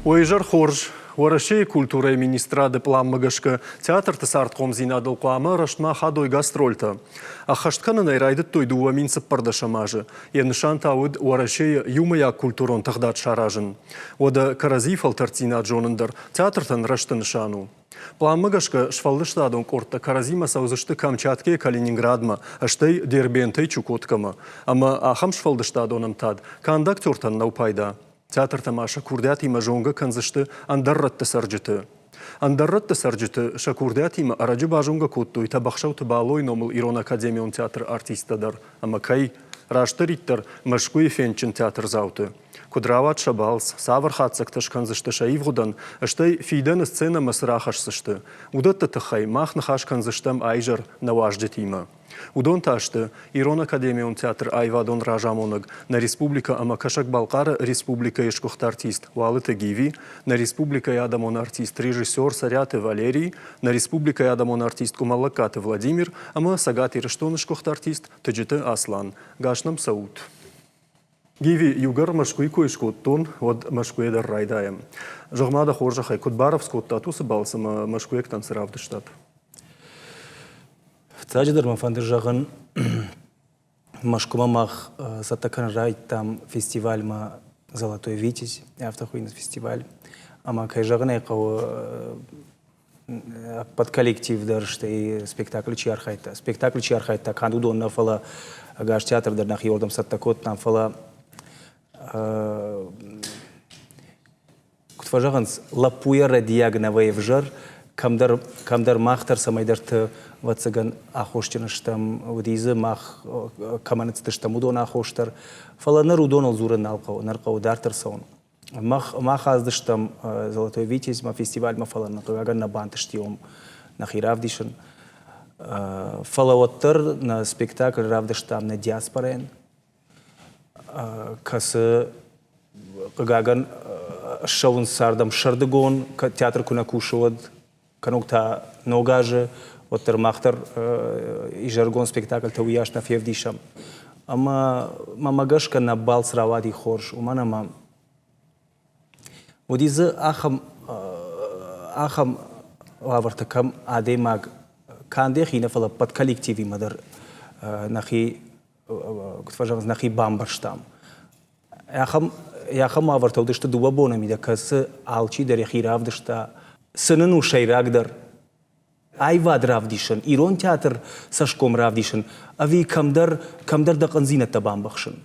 Уӕ изӕр хорз! Уӕрӕсейы культурӕйы министрады пъланмӕ гӕсгӕ театрты цардхъомдзинадыл хъуамӕ рӕстмӕ ахадой гастрольтӕ. Ӕххӕст кӕнын ӕй райдыдтой 2014 азы. Йӕ нысан та уыд Уӕрӕсейы иумӕйаг культурон тыгъдад саразын. Уӕдӕ кӕрӕдзийы фӕлтӕрддзинад зонын дӕр театртӕн рӕзты нысан у. Пъланмӕ гӕсгӕ сфӕлдыстадон къордтӕ кӕрӕдзимӕ цӕудзысты Камчаткӕйӕ Калининградмӕ, стӕй Дербентӕй Чукоткӕмӕ. Ӕмӕ ахӕм сфӕлдыстадон ӕмтад канд актертӕн нӕу пайда. Театртӕ ма сӕ курдиатимӕ зонгӕ кӕндзысты ӕндӕр рӕтты цӕрджыты. Ӕндӕр рӕтты цӕрджыты сӕ курдиатимӕ ӕрӕджы базонгӕ кодтой Тӕбӕхсӕуты Балойы номыл Ирон академион театры артисттӕ дӕр ӕмӕ кӕй, растдӕриддӕр Мӕскуыйы фендджын театрдзауты. Куыд рауад сӕ балц, цавӕр хатдзӕгтӕ скӕндзысты сӕ ивгъуыдӕн, стӕй фидӕны сценӕмӕ цы рахӕсдзысты, уыдӕтты тыххӕй мах ныхас кӕндзыстӕм аизӕр нӕ уазджытимӕ. Уыдон та сты Ирон академион театры аивадон разамонӕг, нӕ республикӕ ӕмӕ Кӕсӕг-Балхъары республикӕйы сгуыхт артист Уалыты Гиви, нӕ республикӕйы адӕмон артист, режиссер Цӕриаты Валерий, нӕ республикӕйы адӕмон артист Къуымӕллӕгкаты Владимир ӕмӕ Цӕгат Ирыстоны сгуыхт артист Тыджыты Аслан. Гас нӕм цӕут! Гиви, иугӕр Мӕскуыйы кой скодтон, уӕд Мӕскуыйӕ дӕр райдайӕм. Зӕгъ-ма дӕ хорзӕхӕй, куыд барӕвдз кодтат уыцы балц ӕмӕ мӕскуыйӕгтӕн цы равдыстат? Фыццаджыдӕр мӕ фӕнды зӕгъын, Мӕскуымӕ мах цӕттӕ кӕнын райдыдтам фестивальмӕ «Золотой Витязь», афтӕ хуыйны фестиваль. Ӕмӕ, кӕй зӕгъын ӕй хъӕуы, ӕппӕт коллектив дӕр, стӕй спектаклы чи архайдта. Спектаклы чи архайдта, канд уыдон нӕ, фӕлӕ ӕгас театр дӕр нӕхи уырдӕм цӕттӕ кодтам, фӕлӕ куыд фӕзӕгъынц, лӕппуйӕ рӕдийаг нӕ вӕййы ӕвзӕр, кӕмдӕр, кӕмдӕр мах дӕр цӕмӕйдӕрты, ӕвӕццӕгӕн, аххосджын стӕм, уыди дзы мах кӕмӕн ныццыдыстӕм, уыдон аххос дӕр. Фӕлӕ ныр уыдоныл дзурын нал хъӕуы, ныр хъӕуы дарддӕр цӕуын. Мах, мах ацыдыстӕм Золотой Витязь-мӕ фестивальмӕ, фӕлӕ нын, хъыгагӕн, нӕ бантысти уым нӕхи равдисын. Фӕлӕ уӕддӕр нӕ спектакль равдыстам нӕ диаспорӕйӕн, кӕцы, хъыгагӕн, ссӕуынц цардӕм сӕрдыгон, театр куы нӕ кусы, уӕд, кӕнӕ та ног азы, уӕддӕр мах дӕр изӕрыгон спектакльтӕ уыйас нӕ февдисӕм. Ӕмӕ мӕмӕ гӕсгӕ нӕ балц рауади хорз, уымӕн ӕмӕ уыди дзы ахӕм ахӕм уавӕртӕ, кӕм адӕймаг канд йӕхи нӕ, фӕлӕ ӕппӕт коллективимӕ дӕр нӕхи куыд фӕзӕгъынц, нӕхи бамбӕрстам. Ахӕм, ахӕм уавӕртӕ уыдысты дыууӕ боны мидӕг, кӕцы алчи дӕр йӕхи равдыста. Цы нын у сӕйрагдӕр? Аивад равдисын, ирон театр цӕсгом равдисын, ӕви кӕмдӕр, кӕмдӕр дӕ хъӕндзинӕдтӕ бамбӕхсын?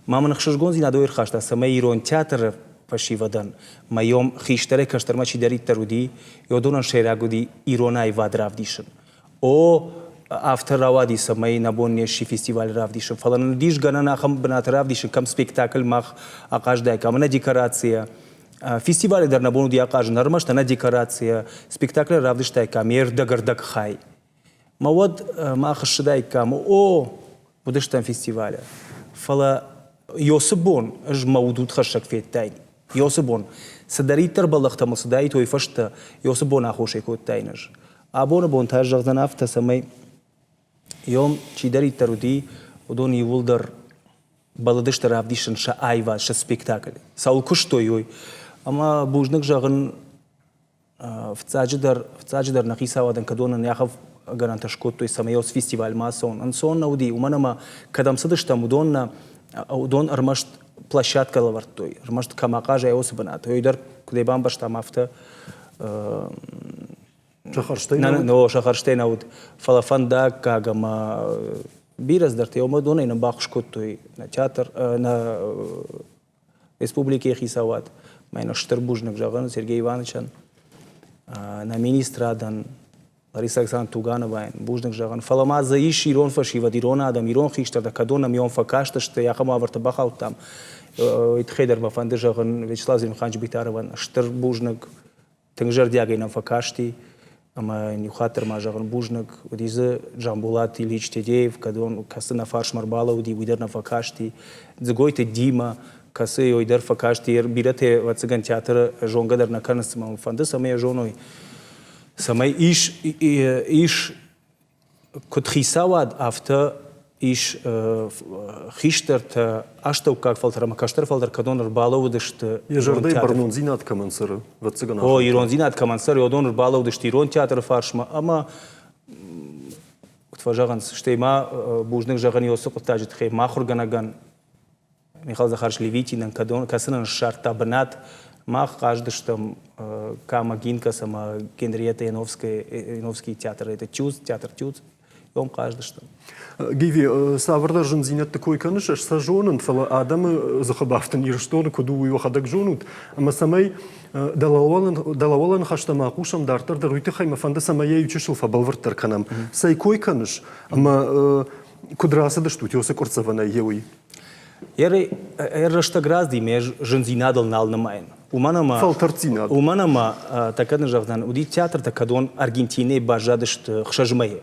Ма мын ӕхсызгондзинад уый ӕрхаста, цӕмӕй ирон театры фӕсивӕдӕн, мӕ йом хистӕрӕй кӕстӕрмӕ чидӕриддӕр уыди, уыдонӕн сӕйраг уыди ирон аивад равдисын. О, афтӕ рауади, цӕмӕй нӕ бон не сси фестиваль равдисын, фӕлӕ нын уыдис гӕнӕн ахӕм бынаты равдисын, кӕм спектакль мах ахъаздаиккам ӕнӕ декорацийӕ. Фестивалы дӕр нӕ бон уыди ахъазын ӕрмӕст ӕнӕ декорацийӕ, спектаклы равдыстаиккам йе рдӕг-ӕрдӕг хай. Мӕ уӕд мах ссыдаиккам, о, уыдыстӕм фестивалы. Фӕлӕ Йосы бон ӕз мӕ уд удхӕссӕг федтаин. Йосы бон, цыдӕриддӕр бӕллӕхтӕ мыл цыдаид, уый фӕстӕ Йосы бон аххосӕй кодтаин ӕз. Абоны бон та ӕз зӕгъдзӕн афтӕ, цӕмӕй йом чидӕриддӕр уыди, уыдон иууылдӕр бӕллыдысты равдисын сӕ аивад, сӕ спектакль. Цӕуыл куыстой, уый. Ӕмӕ бузныг зӕгъын фыццаджыдӕр, фыццаджыдӕр нӕ хицауадӕн, кӕд уонӕн ахӕм гӕнӕнтӕ скодтой, цӕмӕй уыцы фестивальмӕ ацӕуын. Ӕнцон нӕ уыди, уымӕн ӕмӕ кӕдӕм цыдыстӕм, уыдон нӕ, уыдон ӕрмӕст площадкӕ лӕвӕрдтой, ӕрмӕст кӕм ахъазай, уыцы бынат. Уый дӕр, куыд ӕй бамбӕрстам, афтӕ Сӕ хӕрзтӕй нӕ уыд? Нӕ, сӕ хӕрзтӕй нӕ уыд. Фӕлӕ фӕндаггаг ӕмӕ бирӕ цыдӕртӕ уыдонӕй нын баххуыс кодтой нӕ театр, нӕ республикӕйы хицауад. Мӕнӕ стыр бузныг зӕгъын Сергей Ивановичӕн, нӕ министрадӕн, Лариса Александровна Тугановайӕн бузныг зӕгъын. Фӕлӕ ма дзы ис ирон фӕсивӕд, ирон адӕм, ирон хистӕртӕ, кӕд уонӕм ион фӕкастысты, ахӕм уавӕрты бахаудтам. Уый тыххӕй дӕр мӕ фӕнды зӕгъын Вячеслав Зелимханович Битаровӕн стыр бузныг. Тынг зӕрдиагӕй нӕм фӕкасти ӕмӕ йын иу хатт дӕр ма зӕгъын бузныг. Уыди дзы Джамбулат Ильич Тедеев, кӕд он, кӕцы нӕ фарсмӕ ӕрбалӕууыди, уый дӕр нӕ фӕкасти. Дзыгойты Дима, кӕцы уый дӕр фӕкасти. Бирӕтӕ, ӕвӕццӕгӕн, театры зонгӕ дӕр нӕ кӕнынц, ӕмӕ мӕ фӕнды, цӕмӕй йӕ зоной, цӕмӕй ис, ис куыд хицауад, афтӕ Ис хистӕртӕ, астӕуккаг фӕлтӕр ӕмӕ кӕстӕр фӕлтӕр кӕдон ӕрбалӕууыдысты. Йӕ зӕрдӕйы бӕрнондзинад кӕмӕн цӕры, ӕвӕццӕгӕн. О, ирондзинад кӕмӕн цӕры, уыдон ӕрбалӕууыдысты ирон театры фарсмӕ ӕмӕ куыд фӕзӕгъынц, стӕй ма бузныг зӕгъын уыцы хъуыддаджы тыххӕй мӕ ахуыргӕнӕгӕн Михаил Захарович Левитинӕн, кӕцы нын ссардта бынат. Мах хъаздыстӕм Кама Гинкас ӕмӕ Генриетта Яновскийы театры, это Тюз, театр Тюз, уым хъаздыстӕм. Гиви, цавӕрдӕр зындзинӕдты кой кӕныс, ӕз сӕ зонын, фӕлӕ адӕмы дзыхы бафтын Ирыстоны куыд у, уый уӕхӕдӕг зонут. Ӕмӕ цӕмӕй дӕлӕуӕлӕ ныхӕстӕ ма хъусӕм дарддӕр дӕр, уый тыххӕй мӕ фӕнды, цӕмӕй йӕ иучысыл фӕбӕлвырддӕр кӕнӕм. Цӕй кой кӕныс ӕмӕ куыд рацыдыстут уыцы къуырццӕвӕнӕй йе уый? Рӕстӕг разди ме зындзинадыл нал нымайын. Уымӕн ӕмӕ Фӕлтӕрддзинад. Уымӕн ӕмӕ тӕккӕ нын зӕгъдзӕн, уыди театртӕ, кӕдон Аргентинӕйы баззадысты хсӕз мӕйы.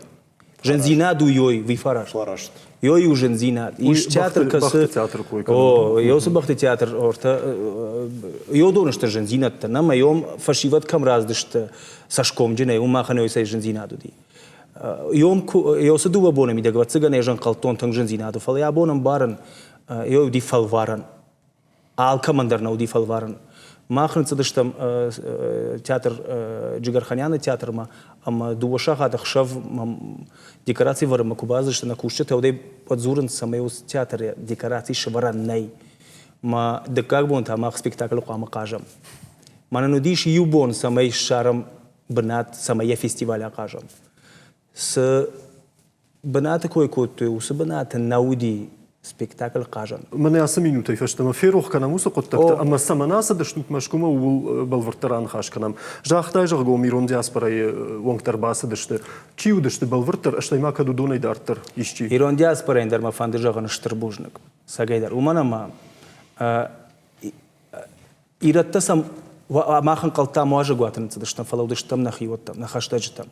Зындзинад у ёй, уый фараст. Фараст. Ёй у зындзинад. Ис театр, кӕцы... театры кой О, ёсы бӕхты театр, ортӕ, ёдон сты зындзинӕдтӕ. Нӕ ём фӕсивӕд кӕм раздысты цӕсгомджынӕй, уым махӕн ёй цӕй зындзинад уыди. Ёсы дыууӕ боны мидӕг, ӕвӕццӕгӕн, ӕз ӕнхъӕлдтон тынг зындзинад у, фӕлӕ абон ӕмбарын, ё уыди фӕлварӕн. Алкӕмӕн дӕр нӕ уыди фӕлварӕн. Мах ныццыдыстӕм театр Джигарханяны театрмӕ ӕмӕ дыууӕ сахаты хсӕв декораци вӕрынмӕ куы бацыдысты нӕ кусджытӕ, уӕдӕй дзурынц, цӕмӕй уыцы театры декораци сӕвӕрӕн нӕй. Мӕ дыккаг бон та мах спектаклы хъуамӕ хъазӕм. Мӕнӕн уыдис иу бон, цӕмӕй ссарӕм бынат, цӕмӕй йӕ фестиваль ахъазӕм. Цы бынаты кой кодтой, уыцы бынаты нӕ уыди спектакль хъазӕн. Мӕнӕ ацы минутӕй фӕстӕмӕ ферох кӕнӕм уыцы хъуыддӕгтӕ ӕмӕ цӕмӕн ацыдыстут Мӕскуымӕ, ууыл бӕлвырддӕр аныхас кӕнӕм. Загътай, зӕгъгом, ирон диаспорӕйы уӕнгтӕ ӕрбацыдысты. Чи уыдысты бӕлвырддӕр, стӕй ма кӕд уыдонӕй дарддӕр исчи? Ирон диаспорӕйӕн дӕр мӕ фӕнды зӕгъын стыр бузныг. Цӕгӕйдӕр. Уымӕн ӕмӕ Ирӕттӕ сӕм мах ӕнхъӕлдтам уазӕгуаты ныццыдыстӕм, фӕлӕ уыдыстӕм нӕхиуӕттӕм, нӕ хӕстӕджытӕм,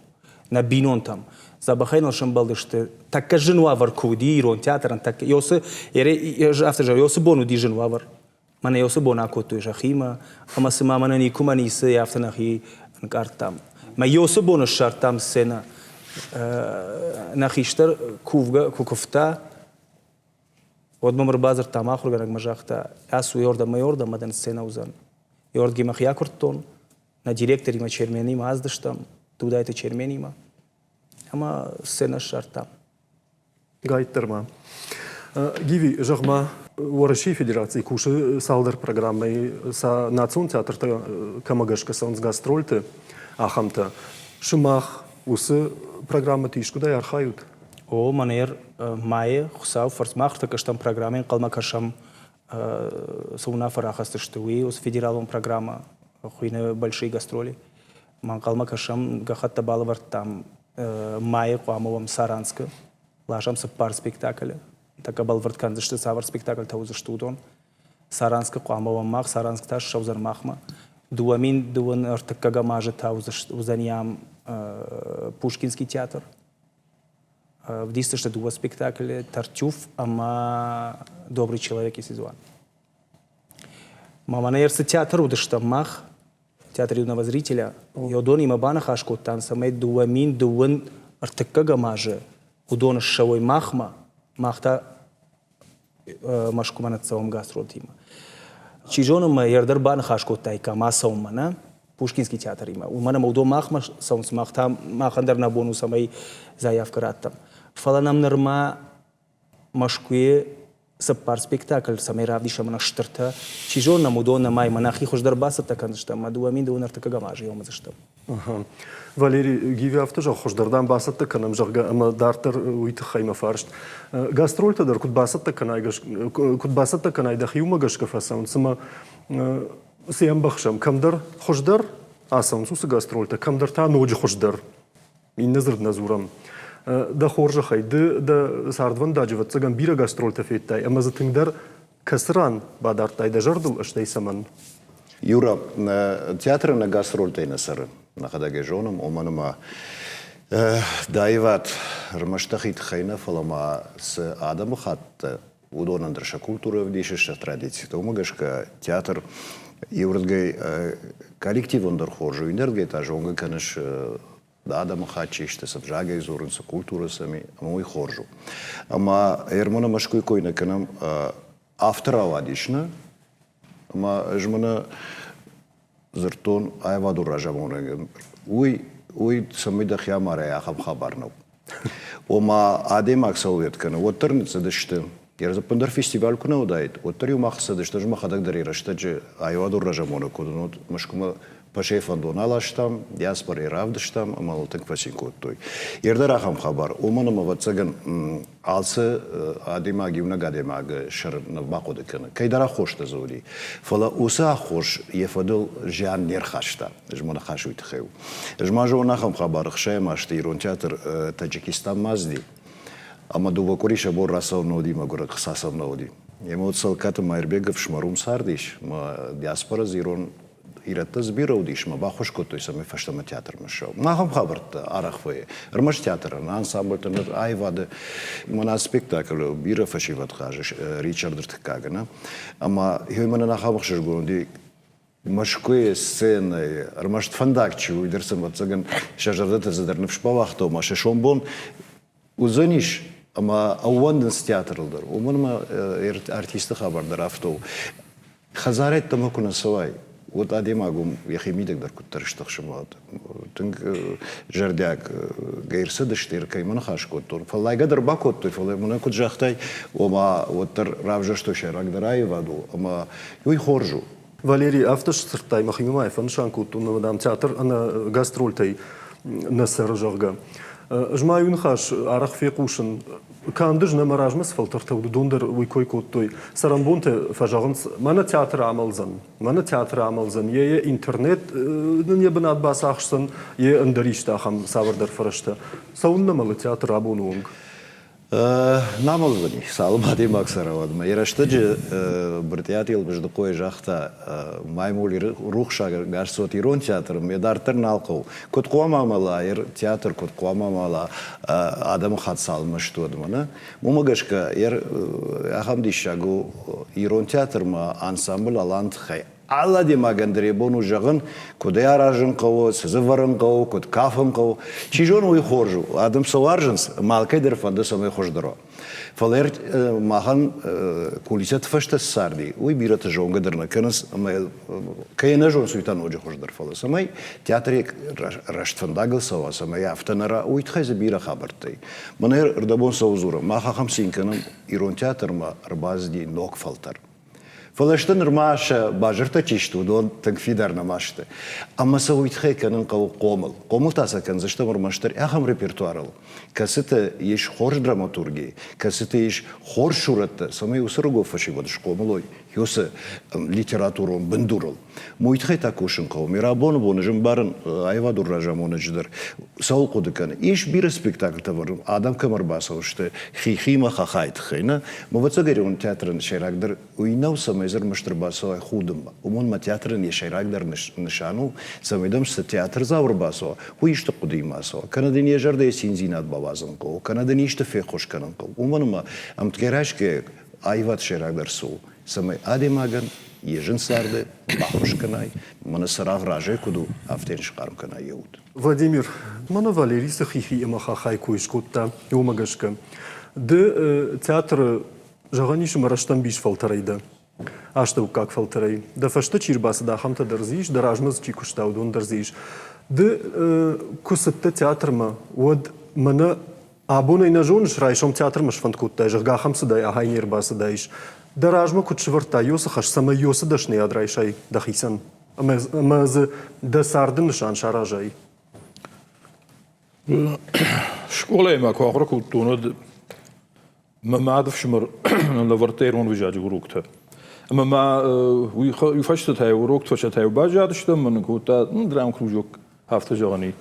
нӕ бинонтӕм. Дзӕбӕхӕй ныл сӕмбӕлдысты. Тӕккӕ зын уавӕр куы уыди ирон театрӕн, тӕккӕ Ёсы, афтӕ зӕгъ, Ёсы бон уыди зын уавӕр. Мӕнӕ Ёсы бон акодтой сӕхимӕ, ӕмӕ цыма мӕнӕ никуы ницы, афтӕ нӕхи ӕнкъардтам. Мӕ Ёсы бон ссардтам сценӕ. Нӕ хистӕр кувгӕ куы куывта, Уӕд мӕм ӕрбадзырдта мӕ ахуыргӕнӕгмӕ, загъта, ацу ёрдӕм, ёрдӕм ӕмӕ дын сценӕ уыдзӕн. Ёрдги мӕхи акуырдтон, нӕ директоримӕ Черменимӕ аздыстӕм, Дудайты Черменимӕ, ӕмӕ сценӕ ссардтам. Гайддӕр ма. Гиви, зӕгъ-ма, Уӕрӕсейы Федерацийы кусы цалдӕр программӕйы, сӕ национ театртӕ кӕмӕ гӕсгӕ цӕуынц гастрольты, ахӕмтӕ. Сымах уыцы программӕты искуыдӕй архайут? О, мӕнӕ майы Хуыцауы фӕрцы мах ӕртӕккӕ стӕм программӕйы ӕнхъӕлмӕ кӕсӕм, цы уынаффӕ рахӕсдзысты, уый уыцы федералон программӕ хуыйны «Большие гастроли». Ма ӕнхъӕлмӕ кӕсӕм, гӕххӕттӕ балӕвӕрдтам майы хъуамӕ уӕм Саранскы, ласӕм цыппар спектаклы. Тӕккӕ бӕлвырд кӕндзысты, цавӕр спектакльтӕ уыдзысты, уыдон. Саранскы хъуамӕ уӕм мах, Саранск та ссӕудзӕн махмӕ. 2002 ӕртыккӕгӕм азы та уыдзӕни ам Пушкинский театр. Вдисдзысты дыууӕ спектаклы «Тартюф» ӕмӕ «Добрый человек» сезон. Мӕнӕ цы театр уыдыстӕм мах, театр юного зрителя, уыдонимӕ баныхас кодтам, цӕмӕй 2002 ӕртыккӕгӕм азы уыдон ссӕуой махмӕ, мах та Мӕскуымӕ ныццӕуӕм гастрольтимӕ. Чи зоны, мӕ ӕрдӕр баныхас кодтаиккам ацӕуынмӕ, нӕ? Пушкинский театримӕ. Уымӕн ӕмӕ уыдон махмӕ цӕуынц, мах та махӕн дӕр нӕ бон у, цӕмӕй заявкӕ раттӕм. Фӕлӕ нӕм нырма Мӕскуыйы цыппар спектакль, цӕмӕй равдисӕм нӕ стыртӕ. Чи зоны, нӕм уыдон нӕмӕй мӕ нӕхи хуыздӕр бацӕттӕ кӕндзыстӕм, ӕмӕ 2002 ӕртыккӕгӕм азы иомыдзыстӕм. Валерий, Гиви афтӕ зӕгъ, хуыздӕр дам бацӕттӕ кӕнӕм, зӕгъгӕ, ӕмӕ дарддӕр уый тыххӕй мӕ фарст. Гастрольтӕ дӕр куыд бацӕттӕ кӕнай, куыд бацӕттӕ кӕнай дӕхи уымӕ гӕсгӕ фӕцӕуын, цымӕ цы ӕмбӕхсӕм, кӕмдӕр хуыздӕр ацӕуынц уыцы гастрольтӕ, кӕмдӕр та ноджы хуыздӕр. Иннӕ дзырд нӕ дзурӕм. Дӕ хорзӕхӕй, ды дӕ цардвӕндаджы, ӕвӕццӕгӕн, бирӕ гастрольтӕ федтай ӕмӕ дзы тынгдӕр кӕцы ран бадардтай дӕ зӕрдыл, стӕй цӕмӕн? Юра, театры нӕ гастрольтӕй нӕ цӕры, нӕхӕдӕг ӕй зонӕм, уымӕн ӕмӕ дӕ аивад ӕрмӕст дӕхи тыххӕй нӕ, фӕлӕ ма цы адӕмыхатт уыдонӕн дӕр сӕ культурӕ ӕвдисы, сӕ традицитӕ. Уымӕ гӕсгӕ театр иуырдыгӕй коллективон дӕр хорз у, иннӕрдыгӕй та зонгӕ кӕныс. Адӕмыхатт чи сты, цы взагӕй дзурынц, цы культурӕ сӕм и, ӕмӕ уый хорз у. Ӕмӕ Ерманы Мӕскуыйы кой нӕ кӕнӕм, афтӕ рауадис, нӕ? Ӕмӕ ӕз мӕнӕ дзырдтон аивадон разамонӕгӕн, уый, уый цӕмӕй дӕхи амарай, ахӕм хабар нӕу. Ома адӕймаг цӕуыл кӕны, уӕддӕр ныццыдысты. Ӕппындӕр фестиваль куы нӕ уыдаид, уӕддӕр-иу мах цыдысты, ӕз мӕхӕдӕг дӕр йӕ рӕстӕджы аивадон разамонӕг куы уыдон, уӕд Мӕскуымӕ Пашайы фӕндон аластам, диаспорӕйы равдыстам ӕмӕ ныл тынг фӕцин кодтой. Ӕрдӕр ахӕм хабар, уымӕн ӕмӕ, ӕвӕццӕгӕн, алцы адӕймаг иунӕг адӕймагы сӕр нӕ бахъуыды кӕны. Кӕйдӕр аххостӕ дзы уыди, фӕлӕ уыцы аххос йӕ фӕдыл зиан не рхаста. Ӕз мӕ ныхас уый тыххӕй у. Ӕз ма зонын ахӕм хабар, ӕхсайӕм азты ирон театр Таджикистанмӕ ацыди, ӕмӕ дыууӕ къуыри сӕ бон рацӕуын нӕ уыди, мӕгуырӕг хца сӕм нӕ уыди. Емӕ уыд Цӕлкаты Майырбег ӕфсымӕр уым цардис, мӕ диаспорӕ дзы ирон ирӕттӕ дзы бирӕ уыдис ӕмӕ баххуыс кодтой, цӕмӕй фӕстӕмӕ театрмӕ ссӕуӕм. Ахӕм хабӕрттӕ арӕх вӕййы. Ӕрмӕст театрӕн, ансамбльтӕн, аивады. Мӕнӕ спектаклы бирӕ фӕсивӕд хъазы Ричард ӕртыккагы, нӕ? Ӕмӕ мӕнӕн ахӕм ӕхсызгон уыди, Мӕскуыйы сценӕйы ӕрмӕст фӕндаг чи у, уый дӕр сын, ӕвӕццӕгӕн, сӕ зӕрдӕты цыдӕр ныфс бауагъта, ома сӕ сомбон уыдзӕнис ӕмӕ ӕууӕндынц театрыл дӕр. Уымӕн ӕмӕ артисты хабар дӕр афтӕ у. Хӕдзарӕй ӕддӕмӕ куы нӕ цӕуай, уӕд адӕймаг уым йӕхи мидӕг дӕр куыддӕр стыхсы. Тынг зӕрдиаг ӕрцыдысты, кӕимӕ ныхас кодтон. Фӕллайгӕ дӕр бакодтой, фӕлӕ мӕнӕ куыд загътай, ома уӕддӕр равзӕрстой сӕйрагдӕр аивад у, ӕмӕ уый хорз у. Валерий, афтӕ сдзырдтай, мӕхимӕ ма йӕ фӕнысан кодтон, ӕмӕ дам театр ӕнӕ гастрольтӕй нӕ цӕры, зӕгъгӕ. Ӕз ма иу ныхас арӕх фехъусын. Канд ӕз нӕ, мӕ размӕ цы фӕлтӕртӕ уыд, уыдон дӕр уый кой кодтой. Цӕрӕнбонты фӕзӕгъынц, мӕнӕ театр амӕлдзӕн, мӕнӕ театр амӕлдзӕн, йе интернет нын йӕ бынат бацахсдзӕн, йе ӕндӕр исты ахӕм цавӕрдӕр фӕрӕзтӕ. Цӕуылнӕ мӕлы театр абоны онг? Намӕлдзӕни, цалынмӕ адӕймаг цӕра, уӕдмӕ. Йӕ рӕстӕджы Брытъиаты Елбыздыхъойы загъта, маймули рухсаг ӕгас ирон театры мӕ дарддӕр нал хъӕуы. Куыд хъуамӕ амӕла театр, куыд хъуамӕ амӕла адӕмы хатт цалынмӕ сты, уӕдмӕ, нӕ? Уымӕ гӕсгӕ ахӕм диссаг у ирон театрмӕ ансамбль Алан тыххӕй Алы адӕймагӕн дӕр йӕ бон у зӕгъын, куыд ӕй аразын хъӕуы, цы дзы вӕрын хъӕуы, куыд кафын хъӕуы. Чи зоны, уый хорз у. Адӕм сӕ уарзынц, ӕмӕ алкӕй дӕр фӕнды, цӕмӕй хуыздӕр уа. Фӕлӕ махӕн кулисӕты фӕстӕ цы царди, уый бирӕтӕ зонгӕ дӕр нӕ кӕнынц ӕмӕ кӕй нӕ зонынц, уый та ноджы хуыздӕр. Фӕлӕ цӕмӕй театр раст фӕндагыл цӕуа, цӕмӕй афтӕ нӕ ра, уый тыххӕй дзы бирӕ хабӕрттӕ и. Мӕнӕ ӕрдӕбон цӕуыл дзурӕм, мах ахӕм цин кӕнӕм, ирон театрмӕ ӕрбацыди ног фӕлтӕр. Фӕлӕ сты нырма сӕ базыртӕ чи сты, уыдон тынг фидар нӕма сты. Ӕмӕ сӕ уый тыххӕй кӕнын хъӕуы хъомыл. Хъомыл та сӕ кӕндзыстӕм ӕрмӕстдӕр ахӕм репертуарыл, кӕцыты ис хорз драматурги, кӕцыты ис хорз сурӕттӕ, цӕмӕй уыцы рыгон фӕсивӕд схъомыл уой уыцы литературон бындурыл. Уый тыххӕй та кусын хъӕуы. Ме рабоны боны зын барын аивадон разамонӕджы дӕр цӕуыл хъуыды кӕны. Ис бирӕ спектакльтӕ вӕрын, адӕм кӕм ӕрбацӕуысты хихимӕ хахайы тыххӕй, нӕ? Ӕвӕццӕгӕн театрӕн сӕйрагдӕр уый нӕу, цӕмӕй дзы ӕрмӕст ӕрбацӕуай худынмӕ. Уымӕн ма театрӕн йӕ сӕйрагдӕр нысан у, цӕмӕй дӕм цы театрдзау ӕрбацӕуа, уый исты хъуыдыимӕ ацӕуа. Кӕнӕ дын йӕ зӕрдӕйы циндзинад бауадзын хъӕуы, кӕнӕ дын исты феххуыс кӕнын хъӕуы. Уымӕн ӕмӕ ӕмткӕй райсгӕйӕ аивад сӕйрагдӕр цы у, цӕмӕй адӕймагӕн йӕ зын царды баххуыс кӕнай, мӕнӕ цырагъ разӕй куыд у, афтӕ йын схъарм кӕнай йӕ уд. Владимир, мӕнӕ Валерий цы хихи ӕмӕ хахай кой скодта, уымӕ гӕсгӕ. Ды театры, зӕгъӕн ис, ӕмӕ рӕстӕмбис фӕлтӕрӕй дӕ, астӕуккаг фӕлтӕрӕй. Дӕ фӕстӕ чи рбацыд, ахӕмтӕ дӕр дзы ис, дӕ размӕ дзы чи куыста, уыдон дӕр дзы ис. Ды куы цыдтӕ театрмӕ, уӕд мӕнӕ Абон ӕй нӕ зоныс, райсом театрмӕ сфӕнд кодтай, зӕгъгӕ, ахӕм цыдӕй ахӕй не рбацыдаис. Дӕ размӕ куыд сӕвӕрдтай Йосы хӕс, цӕмӕй Йосы дӕсныйад райсай дӕхицӕн ӕмӕ дзы дӕ царды нысан саразай? Скъолайы ма куы ахуыр кодтон, уӕд мӕ мады фсымӕр лӕвӕрдта ирон ӕвзаджы уроктӕ. Ӕмӕ ма уый фӕстӕ та урокты фӕстӕ та баззадыстӕм, мӕн кодта драмкружок Афтӕ зӕгъӕн и.